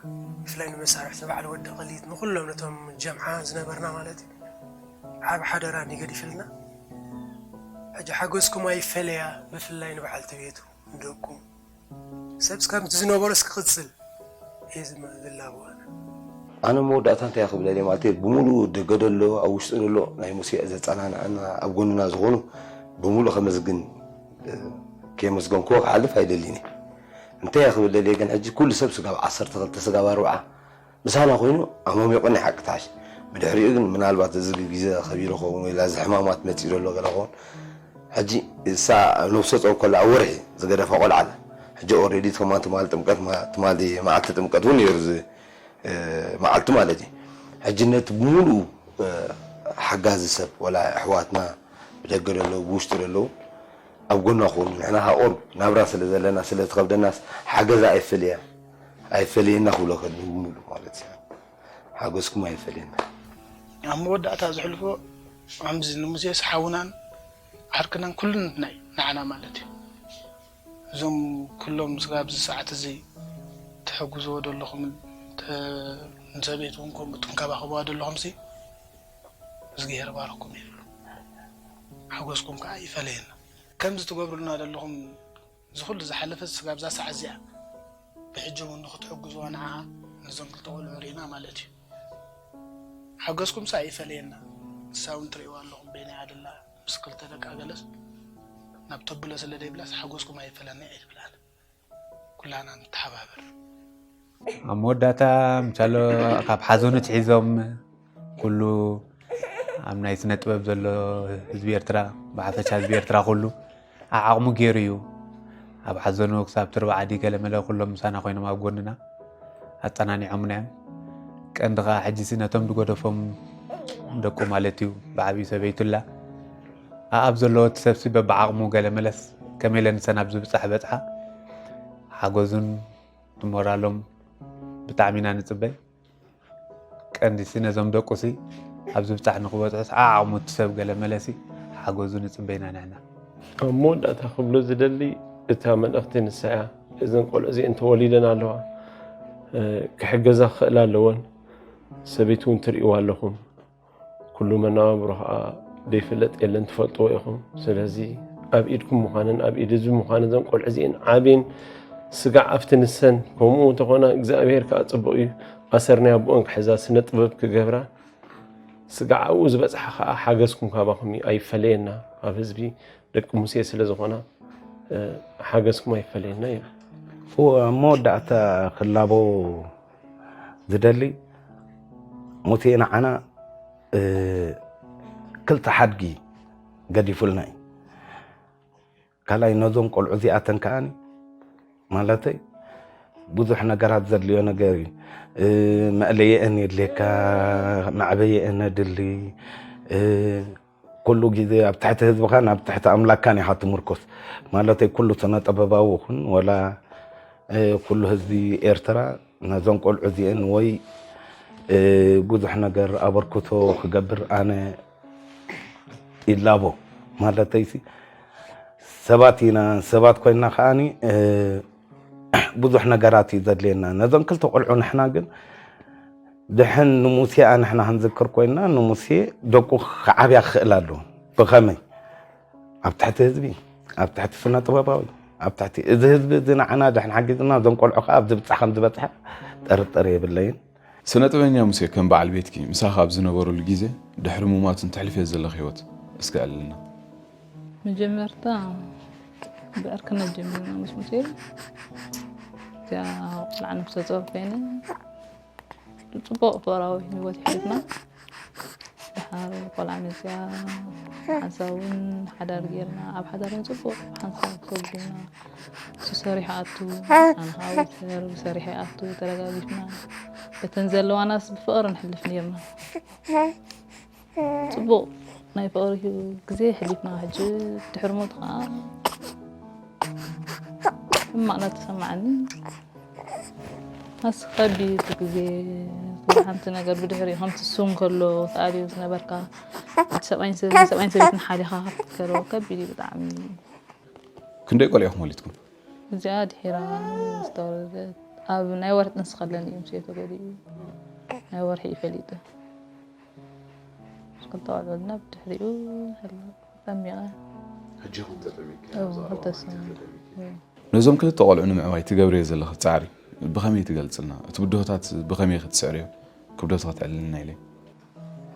ብፍላይ ንመሳርሕቲ በዓል ወዲ ቐሊት ንኹሎም ነቶም ጀምዓ ዝነበርና ማለት እዩ ዓቢ ሓደራ እንድዩ ገዲፍልና። ሕጂ ሓጎስኩም ኣይፈለያ ብፍላይ ንበዓልቲ ቤቱ። ደቁ ሰብ እስካብ ዝነበሮስ ክቕጽል እየ ዝላቦ ኣነ። ኣነ መወዳእታ እንታይ ክብለል ማለት እዩ ብሙሉኡ ደገ ደሎ ኣብ ውሽጢ ደሎ ናይ ሙሴ ዘጸናንዐና ኣብ ጎንና ዝኾኑ ብሙሉእ ከመስግን ከየመስገንክዎ ክሓልፍ ኣይደልን እየ። እንታይ ክብለል እየ ግን ሕጂ ኩሉ ሰብ ስጋብ ዓሰርተ ክልተ ስጋብ ኣርብዓ ምሳና ኮይኑ ኣማሚቑኒ ሓቂ ትሓሽ። ብድሕሪኡ ግን ምናልባት እዚ ግዜ ከቢሩ ኸውን ወይ እዚ ሕማማት መጺኡ ዘሎ ገለ ኸውን። ሕጂ እሳ ኣብ ነብሰ ጾር ከላ ኣብ ወርሒ ዝገደፋ ቆልዓ ኣላ። ሕጂ ኦሬዲ ከማን ትማል ጥምቀት ትማል መዓልቲ ጥምቀት እውን ነይሩ እዚ መዓልቲ ማለት እዩ። ሕጂ ነቲ ብምሉኡ ሓጋዚ ሰብ ወላ ኣሕዋትና ብደገ ዘለዉ ብውሽጢ ዘለዉ ኣብ ጎና ክኾኑ ንሕና ሃ ቁሩብ ናብራ ስለ ዘለና ስለ ትኸብደናስ ሓገዛ ኣይፈለያ ኣይፈለየና ክብሎ ከለኹ ብምሉእ ማለት እዩ ሓገዝኩም ኣይፈለየና። ኣብ መወዳእታ ዘሕልፎ ከምዚ ንሙሴስ ሓውናን ዓርክናን ኩሉን ናይ ንዓና ማለት እዩ። እዞም ኩሎም ስጋብ እዚ ሰዓት እዚ ትሕግዝዎ ዘለኹም፣ ተ-፣ ንሰበይትኩም ከምኡ ትንከባኸብዋ ዘለኹም ሲ፣ እዝግሄር ባረኩም ይብሉ። ሓጎስኩም ከዓ ይፈለየና። ከምዚ ትገብሩልና ዘለኹም፣ እዚ ኩሉ ዝሓለፈ ስጋብ እዛ ሰዓት እዚኣ፣ ብሕጂ እውን ንክትሕግዝዋ ንዓኣ፣ ነዞም ክልተ ቆልዑ ርኢና ማለት እዩ። ሓጎስኩም ሳ ይፈለየና። ንሳ እውን ትርእይዋ ኣለኹም፣ በይነይ ኣደላ ምስ ክልተ ደቃ ገለስ ናብ ተብሎ ስለ ዘይብላስ ሓጎስኩም ኣይፈለኒ እየ ዝብል ኣነ። ኩላና ንተሓባበር። ኣብ መወዳእታ ምሳሎ ካብ ሓዘኑ ትሒዞም ኩሉ ኣብ ናይ ስነ ጥበብ ዘሎ ህዝቢ ኤርትራ፣ ብሓፈሻ ህዝቢ ኤርትራ ኩሉ ዓቕሙ ገይሩ እዩ። ኣብ ሓዘኑ ክሳብ ትርባ ዓዲ ገለመለ ኩሎም ምሳና ኮይኖም ኣብ ጎንና ኣጸናኒዖምና እዮም። ቀንዲ ኸኣ ሕጂሲ ነቶም ዝገደፎም ደቁ ማለት እዩ፣ ብዓብዩ ሰበይቱ ኣላ። ኣኣብ ዘለዎ እቲ ሰብሲ በብዓቕሙ ገለመለስ ከመይ ኢለ ንሰን ኣብ ዝብጻሕ በጽሓ። ሓገዙን ሞራሎም ብጣዕሚ ኢና ንጽበ። ቀንዲሲ ነዞም ደቁሲ ኣብ ዝብጻሕ ንክበጽሑስ ዓቕሙ እቲ ሰብ ገለመለሲ ሓገዙ ንጽበ ኢና ንሕና። ኣብ መወዳእታ ክብሎ ዝደሊ እታ መልእኽቲ ንሳ እያ። እዘን ቆልዑ እዚአን ተወሊደን ኣለዋ፣ እ፣ ክሕገዛ ክኽእላ ኣለወን። ሰበይቲ እውን ትርእይዋ ኣለኹም። ኩሉ መነባብሮ ኸዓ ዘይፍለጥ የለን፣ ትፈልጥዎ ኢኹም። ስለዚ ኣብ ኢድኩም ምዃነን ኣብ ኢድ ህዝቢ ምዃነን እዘን ቆልዑ እዚአን ዓብየን ስጋዕ ኣብቲ ንሰን ከምኡ እንተኾና እግዚኣብሔር ከኣ ጽቡቕ እዩ። ኣሰርናይ ኣቦኦን ክሕዛ ስነ ጥበብ ክገብራ ስጋዕ ኣብኡ ዝበጽሓ ኸዓ ሓገዝኩም ካባኹም እዩ፣ ኣይፈለየና። ኣብ ህዝቢ ደቂ ሙሴ ስለ ዝኾና፣ እ፣ ሓገዝኩም ኣይፈለየና እዩ። እወ፣ ኣብ መወዳእታ ክላቦ ዝደሊ፣ ሙሴ ንዓና፣ እ፣ ክልተ ሓድጊ ገዲፉልና እዩ። ካልኣይ ነዞም ቆልዑ እዚኣተን ከኣኒ፣ ማለተይ፣ ብዙሕ ነገራት ዘድልዮ ነገር እዩ። እ፣ መእለየአን የድልየካ፣ መዕበየአን የድሊ። እ፣ ኩሉ ግዜ ኣብ ትሕቲ ህዝብኻን ኣብ ትሕቲ ኣምላክካን ኢኻ ትምርኮስ። ማለተይ፣ ኩሉ ስነ ጥበባዊ ይኹን ወላ፣ እ፣ ኩሉ ህዝቢ ኤርትራ ነዞም ቆልዑ እዚአን ወይ፣ እ፣ ብዙሕ ነገር ኣበርክቶ ክገብር ኣነ ይላቦ። ማለተይሲ፣ ሰባት ኢና፣ ሰባት ኮይና ከኣኒ፣ እ፣ ብዙሕ ነገራት እዩ ዘድልየና። ነዞም ክልተ ቆልዑ ንሕና ግን ድሕን ንሙሴ ንሕና ክንዝክር ኮይና፣ ንሙሴ ደቁ ክዓብያ ክኽእል ኣለዎ። ብኸመይ? ኣብ ትሕቲ ህዝቢ፣ ኣብ ትሕቲ ስነ ጥበባዊ፣ ኣብ ትሕቲ እዚ ህዝቢ እዚ ንዓና ድሕን ሓጊዝና፣ እዞም ቆልዑ ከኣ ኣብዚ ብጻሕ ከም ዝበጽሐ ጥርጥር የብለይን። ስነ ጥበበኛ ሙሴ፣ ከም በዓል ቤትኪ ምሳኺ ኣብ ዝነበሩሉ ግዜ፣ ድሕሪ ምሟት እንተሕልፍዮ ዘለኺ ህይወት እስከ ኣዕልልና። መጀመርታ ብዕርክነት ጀሚርና ምስ ሙሴ፣ እዚኣ ቆልዓ ነፍሰ ጾር ኮይነ፣ ጽቡቕ ፍቕራዊ ህይወት ኣሕሊፍና። ደሓር ቆልዓ መጽያ፣ ሓንሳብ እውን ሓዳር ጌርና። ኣብ ሓዳር እውን ጽቡቕ ሓንሳብ ተወጊና። እሱ ሰሪሑ ኣቱ፣ ኣነ ኸኣ ወተር ሰሪሐ ኣቱ፣ ተረጋጊፍና። እተን ዘለዋናስ ብፍቕሪ ንሕልፍ ኔርና። ጽቡቕ ናይ ፍቕሪ ግዜ ኣሕሊፍና። ሕጂ ድሕሪ ሞት ኸኣ ሕማቕ እናተሰማዓኒ፣ ኣስ ከቢድ ግዜ፣ ኩሉ ሓንቲ ነገር ብድሕሪ ከምቲ እሱ እንከሎ ተኣብዩ ዝነበርካ፣ እቲ ሰብኣይን ሰበይትን ሓሊኻ ክትከዶ ከቢድ እዩ ብጣዕሚ። ክንደይ ቆልዑ ኢኹም ወሊድኩም? እዚኣ ድሒራ ዝተወለደት፣ ኣብ ናይ ወርሒ ጥንሲ ከለኒ እዩ ምስዮ ተጎዲኡ። ናይ ወርሒ እዩ ፈሊጡ። ክልተ ቆልዑ ወሊድና ብድሕሪኡ ተጠሚቐ። ሕጂ ኢኹም ተጠሚቅኪ? እዎ፣ ኣብዛ ክልተ እዋን ሰሙን። ተጠሚቅኪ? እዎ። ነዞም ክልተ ቆልዑ ንምዕባይ ትገብርዮ ዘለኺ ጻዕሪ ብኸመይ ትገልጽልና? እቲ ብድሆታት ብኸመይ ክትስዕርዮ ክብደቱ ከተዕልልና ኢለ።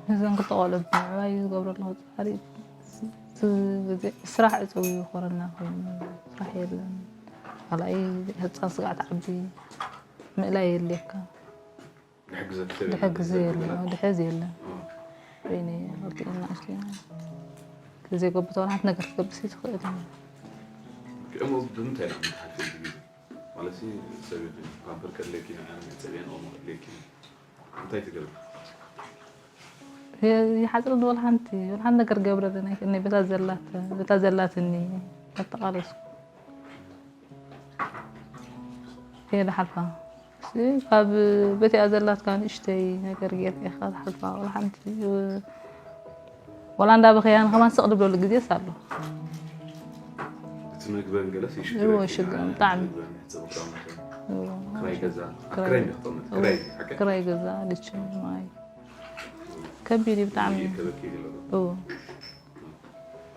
ነዞም ክልተ ቆልዑ ብምዕባይ ዝገብሮ ዘለኹ ጻዕሪ፣ እቲ ግዜ ስራሕ ዕጹው እዩ፣ ኮረና ኮይኑ ስራሕ የለን። ካልኣይ ህጻን ስጋዕ ትዓቢ ምእላይ የድልየካ። ድሕግዘኪ ሰብ የለን? ድሕግዘ የለን፣ ድሕዝ የለን። እ። በይነይ ክልቲኤን ንኣሽቱ ኢና። ዘይገብቶ ወላ ሓንቲ ነገር ክገብስ ኣይትኽእልን። እሞ ብምንታይ ኢና ንሓግዝ እዚ ግዜ? ማለት ሲ፣ ሰበይቲ ፓምፐር ከድልየኪ፣ ንዓና መሕጸቢያን ኦሞ ከድልየኪ። እንታይ ትገብሪ? የ-፣ ይሓጽረኒ ወላ ሓንቲ፣ ወላ ሓንቲ ነገር ገብረለን ኣይክእልኒ። በታ ዘላት-፣ በታ ዘላትኒ ኣተቓለስኩ። እየ ዝሓልፋ። እሺ፣ ካብ በቲኣ ዘላትካ ንእሽተይ ነገር ጌርካ ኢኻ ትሓልፋ። ወላ ሓንቲ፣ ወላ እንዳ በኸያ ንኸማን ስቕ ድብለሉ ግዜስ ኣሎ። እቲ መግበን ገለስ እዎ፣ ይሽግረኪ። ይሽግር፣ ብጣዕሚ። መግበን፣ ሕጽ ቁጥራን መግበን። እዎ። ክራይ ገዛ። ኣብ ክራይ። ክራይ እንዲኽ ትቕመጥ? እዎ። ክራይ፣ ሓቂ? ክራይ ገዛ፣ ልችን፣ ማይ። ከቢድ እዩ ብጣዕሚ። ይእከበኪ ገለ ዶ? እዎ።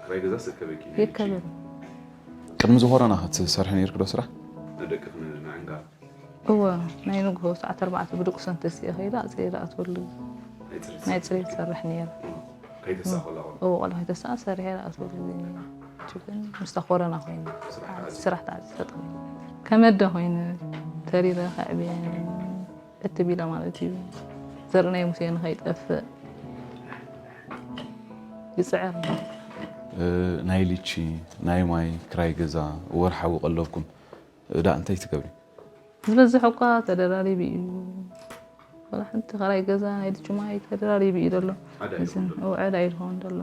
ክራይ ገዛ ስእከበኪ? ይከበድ። ቅድሚ እዚ ኮሮና ክትሰርሒ ነይርኪ ዶ ስራሕ? ንደቅኺ ንዕንጋል? እዎ፣ ናይ ንግሆ ሰዓት ኣርባዕተ ብድቁሰን ተሲኤ ከይዳ፣ ኣጽርየ ዝኣትወሉ ናይ ጽሬት? ናይ ጽሬት ዝሰርሕ ነይረ። ከይተሳእ ከላ ቆልዑ? እዎ፣ ቆልዑ ከይተሳእ ሰሪሐ ዝኣትወሉ። ሽግር ምስታ ኮሮና ኮይኑ ስራሕ ተዓጽዩ? ስራሕ ተዓጽዩ ተጠቒሙ። ከመደ ኮይኑ ተሪረ ከዕብየን ዕትብ ኢለ ማለት እዩ። ዘርኢ ናይ ሙሴ ንኸይጠፍእ ይጽዕር። እ፣ ናይ ልቺ፣ ናይ ማይ፣ ክራይ ገዛ፣ ወርሓዊ ቀለብኩም፣ እዳ እንታይ ትገብሪ? ዝበዝሕ እኳ ተደራሪቡ እዩ። ወላ ሓንቲ ክራይ ገዛ፣ ናይ ልቺ ማይ ተደራሪቡ እዩ ዘሎ። ሓደ ኣይኸውን ዘሎ። እዎ፣ ዕዳ እዩ ዝኸውን ዘሎ።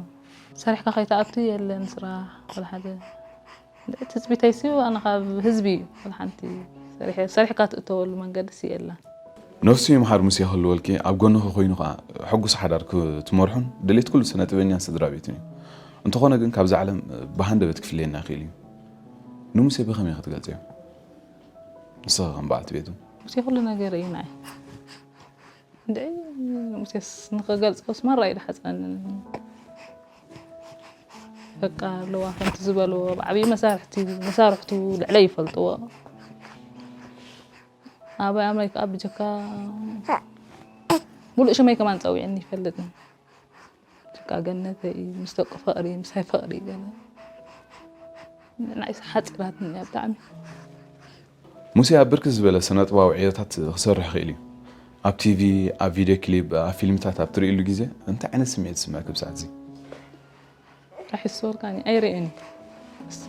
ሰሪሕካ ከይትኣቱ የለን ስራሕ፣ ወላ ሓደ። ትጽቢተይሲ ኣነ ካብ ህዝቢ እዩ። ወላ ሓንቲ ሰሪሐ-፣ ሰሪሕካ ትእተወሉ መንገዲ ሲ የለን። ነፍሱ ይምሓር ሙሴ ክህልወልኪ፣ ኣብ ጎንኺ ኮይኑ ከኣ ሕጉስ ሓዳር ክትመርሑን ድሌት ኩሉ ስነ ጥበበኛን ስድራ ቤቱን እዩ። እንተኾነ ግን ካብዛ ዓለም ብሃንደበት ክፍለየና ይኽእል እዩ። ንሙሴ ብኸመይ ክትገልጽዮ? ንስኺ ከም በዓልቲ ቤቱ። ሙሴ ኩሉ ነገር እዩ ንዓይ። እንድዒ ሙሴስ ንኽገልጾስ ማራ እዩ ዝሓጸኒ። በቃ ኣለዋ ከምቲ ዝበልዎ፣ ኣብ ዓብዪ መሳርሕቲ፣ መሳርሕቱ ልዕለይ ይፈልጥዎ። ኣባይ ኣምራይ ከዓ ብጀካ ሙሉእ ሽመይ ከማን ጸዊዕኒ ይፈልጥን። በቃ ገነተይ ምስ ደቁ ፍቕሪ፣ ምሳይ ፍቕሪ ገለ። ንዓይ ሓጺራትኒ እያ ብጣዕሚ። ሙሴ ኣብ ብርክት ዝበለ ስነ ጥበባዊ ዕዮታት ክሰርሕ ይኽእል እዩ። ኣብ ቲቪ፣ ኣብ ቪድዮ ክሊፕ፣ ኣብ ፊልምታት ኣብ ትርእይሉ ግዜ እንታይ ዓይነት ስምዒት ይስምዐኪ ብሰዓት እዚ? ራሒሶልካኒ ኣይርእን እዩ። እስቲ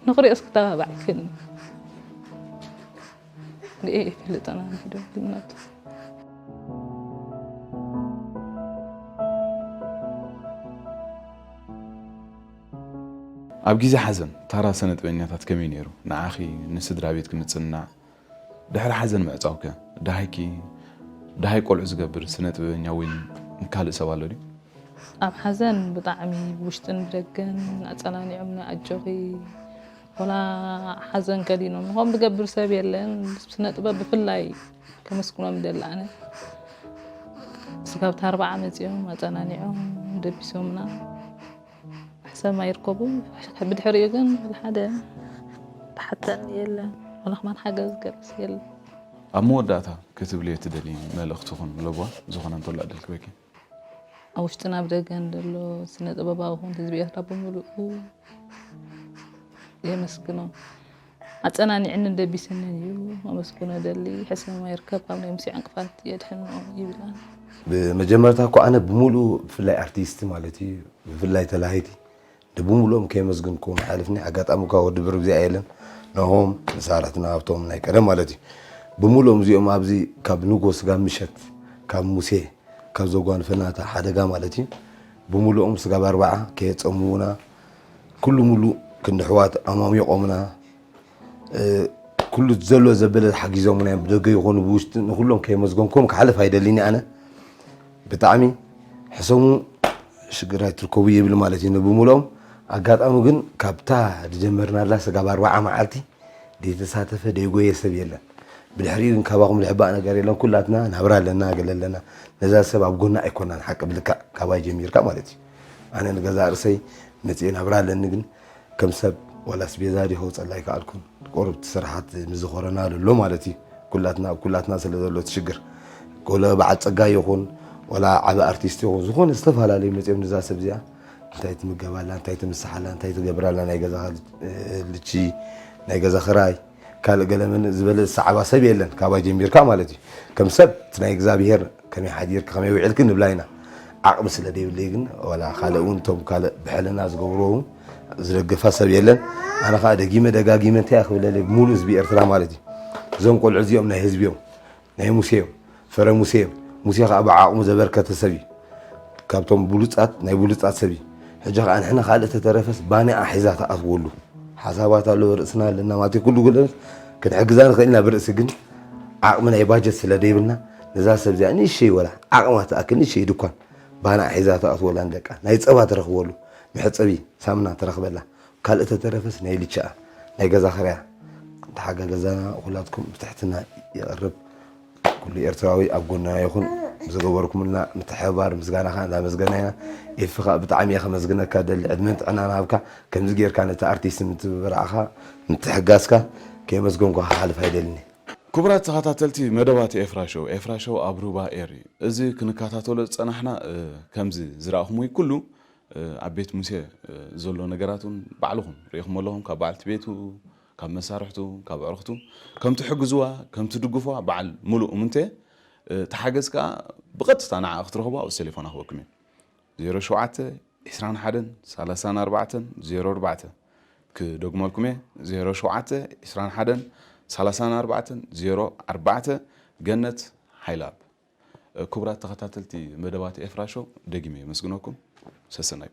ንኽሪኦ እስኪ ተባባዕ ይክእል። ርእየ ይፈልጥ ኣነ ንሕዶ ልምነቱ። ኣብ ግዜ ሓዘን ታራ ስነ ጥበበኛታት ከመይ ነይሩ? ንዓኺ፣ ንስድራ ቤትኪ ምጽንናዕ፣ ድሕሪ ሓዘን ምዕጻውከ? ደሃይኪ፣ ደሃይ ቆልዑ ዝገብር ስነ ጥበበኛ ወይ ካልእ ሰብ ኣሎ ድዩ? ኣብ ሓዘን ብጣዕሚ ብውሽጥን ብደገን ኣጸናኒዖምና፣ ኣጆኺ፣ ወላ ሓዘን ከዲኖም፣ ንኸም ዝገብር ሰብ የለን። ስነ ጥበብ ብፍላይ ከመስግኖም ይደሊ ኣነ። ስጋብ ታርባዓ መጺኦም ኣጸናኒዖም ደቢሶምና። ሕሰም ኣይርከቡ። ብድሕሪኡ ግን ወላ ሓደ ተሓተኒ የለን። ወላ ከማን ሓገዝ ዝገብር የለን። ኣብ መወዳእታ ክትብልዮ ትደሊ መልእኽቲ ኹን ለቧ ዝኾነ እንተሎ ዕድል ክበኪ። ኣብ ውሽጥን ኣብ ደገን ዘሎ ስነ ጥበባዊ ኹን ህዝቢ ኤርትራ ብምሉኡ የመስግኖ። ኣጸናኒዕንን ደቢስንን እዩ። ኣመስግኖ ደሊ። ሕሰም ኣይርከብ፣ ካብ ናይ ሙሴ ዕንቅፋት የድሕኖ ይብል ኣነ። ብመጀመርታ እኮ ኣነ ብምሉኡ ብፍላይ ኣርቲስት ማለት እዩ፣ ብፍላይ ተላሃይቲ ንብምሉኦም ከየመስግንኩም ሓልፍኒ። ኣጋጣሚ እኳ ወዲ ብሩክ እዚኣ የለን፣ ነሆም መሳርሕትና ሃብቶም ናይ ቀደም ማለት እዩ። ብምሉኦም እዚኦም ኣብዚ ካብ ንጎ ስጋብ ምሸት ካብ ሙሴ ካብ ዘጓንፈና እታ ሓደጋ ማለት እዩ፣ ብምሉኦም ስጋብ ኣርባዓ ከየጸምዉና ኩሉ ሙሉእ ክንዲ ኣሕዋት ኣማሚቖምና፣ እ፣ ኩሉ ዘሎ ዘበለ ሓጊዞምና እዮም። ብደገ ይኾኑ ብውሽጢ ንኹሎም ከየመስገንኩም ክሓልፍ ኣይደልን ኣነ። ብጣዕሚ ሕሰሙ፣ ሽግር ኣይትርከቡ ይብል ማለት እዩ ንብምሉኦም። ኣጋጣሚ ግን ካብታ ዝጀመርናላ ስጋብ ኣርባዓ መዓልቲ ዘይተሳተፈ ዘይጎየ ሰብ የለን። ብድሕሪኡ ግን ካባኹም ዝሕባእ ነገር የለን። ኩላትና ናብራ ኣለና፣ ገለ ኣለና። ነዛ ሰብ ኣብ ጎና ኣይኮናን፣ ሓቂ ብልክዕ ካባይ ጀሚርካ ማለት እዩ። ኣነ ንገዛእ ርእሰይ መጽኤ ናብራ ኣለኒ፣ ግን ከም ሰብ ዋላ ኣስቤዛ ድዩ ከውጸላ ኣይከኣልኩን። ቁሩብ እቲ ስራሓት ምስ ዝኾረና ዘሎ ማለት እዩ። ኩላትና፣ ኣብ ኩላትና ስለ ዘሎ እቲ ሽግር። ገለ በዓል ጸጋ ይኹን፣ ዋላ ዓቢ ኣርቲስት ይኹን፣ ዝኾነ ዝተፈላለዩ መጽኦም ነዛ ሰብ እዚኣ እንታይ ትምገባላ፣ እንታይ ትምስሓላ፣ እንታይ ትገብራላ፣ ናይ ገዛኻ ልቺ፣ ናይ ገዛ ክራይ፣ ካልእ ገለ ምን ዝበለ ዝሰዓባ ሰብ የለን፣ ካባይ ጀሚርካ ማለት እዩ። ከም ሰብ እቲ ናይ እግዚኣብሄር ከመይ ሓዲርኪ፣ ከመይ ውዒልኪ ንብላ ኢና። ዓቕሚ ስለ ዘይብለይ ግን፣ ዋላ ካልእ እውን እቶም ካልእ ብሕልና ዝገብርዎ እውን ዝደግፋ ሰብ የለን። ኣነ ከዓ ደጊመ ደጋጊመ እንታይ እየ ክብለለይ፣ ብሙሉእ ህዝቢ ኤርትራ ማለት እዩ። እዞም ቆልዑ እዚኦም ናይ ህዝቢ እዮም። ናይ ሙሴ እዮም። ፍረ ሙሴ እዮም። ሙሴ ከዓ ብዓቕሙ ዘበርከተ ሰብ እዩ። ካብቶም ብሉጻት ናይ ብሉጻት ሰብ እዩ። ሕጂ ከዓ ንሕና ካልእ ተተረፈስ ባንኣ ሒዛ ትኣትወሉ ሓሳባት ኣሎ፣ ርእስና ኣለና ማለት እዩ። ኩሉ ጉልበት ክንሕግዛ ንኽእል ኢና ብርእሲ፣ ግን ዓቕሚ ናይ ባጀት ስለ ዘይብልና ነዛ ሰብ እዚኣ ንእሽተይ ወላ ዓቕማ ትኣክል ንእሽተይ ድኳን ባንኣ ሒዛ ትኣትወላ ንደቃ ናይ ጸባ ትረኽበሉ መሕጸቢ ሳምና ትረኽበላ። ካልእ ተተረፈስ ናይ ልችኣ ናይ ገዛ ክርያ እንተሓጋገዛና ኩላትኩም ብትሕትና ይቐርብ። ኩሉ ኤርትራዊ ኣብ ጎንና ይኹን። ዝገበርኩምልና ምትሕብባር ምስጋናኻ እንዳመስገና ኢና። ኤፊ ኸኣ ብጣዕሚ እየ ከመስግነካ ደሊ። ዕድመን ጥዕናን ሃብካ። ከምዚ ጌርካ ነቲ ኣርቲስት ምትብብራዕኻ ምትሕጋዝካ ከየመስገንኩ ክሓልፍ ኣይደልን። ክቡራት ተኸታተልቲ መደባት ኤፍራ ሾው፣ ኤፍራ ሾው ኣብ ሩባ ኤሪ። እዚ ክንከታተሎ ዝጸናሕና፣ እ፣ ከምዚ ዝረኣኹምዎ ኩሉ፣ እ፣ ኣብ ቤት ሙሴ፣ እ፣ ዘሎ ነገራት እውን ባዕልኹም ርኢኹም ኣለኹም። ካብ በዓልቲ ቤቱ፣ ካብ መሳርሕቱ፣ ካብ ኣዕሩኽቱ፣ ከም ትሕግዝዋ፣ ከም ትድግፍዋ በዓል ሙሉእ እምንተ፣ እ፣ ተሓገዝ ከኣ ብቐጥታ ንዓ ክትረኽቡ ኣብኡ ቴሌፎን ኣኽበኩም እየ። ዜሮ ሸውዓተ፣ ዕስራን ሓደን፣ ሰላሳን ኣርባዕተን፣ ዜሮ ኣርባዕተ። ክደግመልኩም እየ፣ ዜሮ ሸውዓተ፣ ዕስራን ሓደን፣ ሰላሳን ኣርባዕተን፣ ዜሮ ኣርባዕተ። ገነት ሓይልኣብ። ክቡራት ተኸታተልቲ መደባት ኤፍራ ሾው፣ ደጊመ የመስግነኩም። ሰሰናዩ።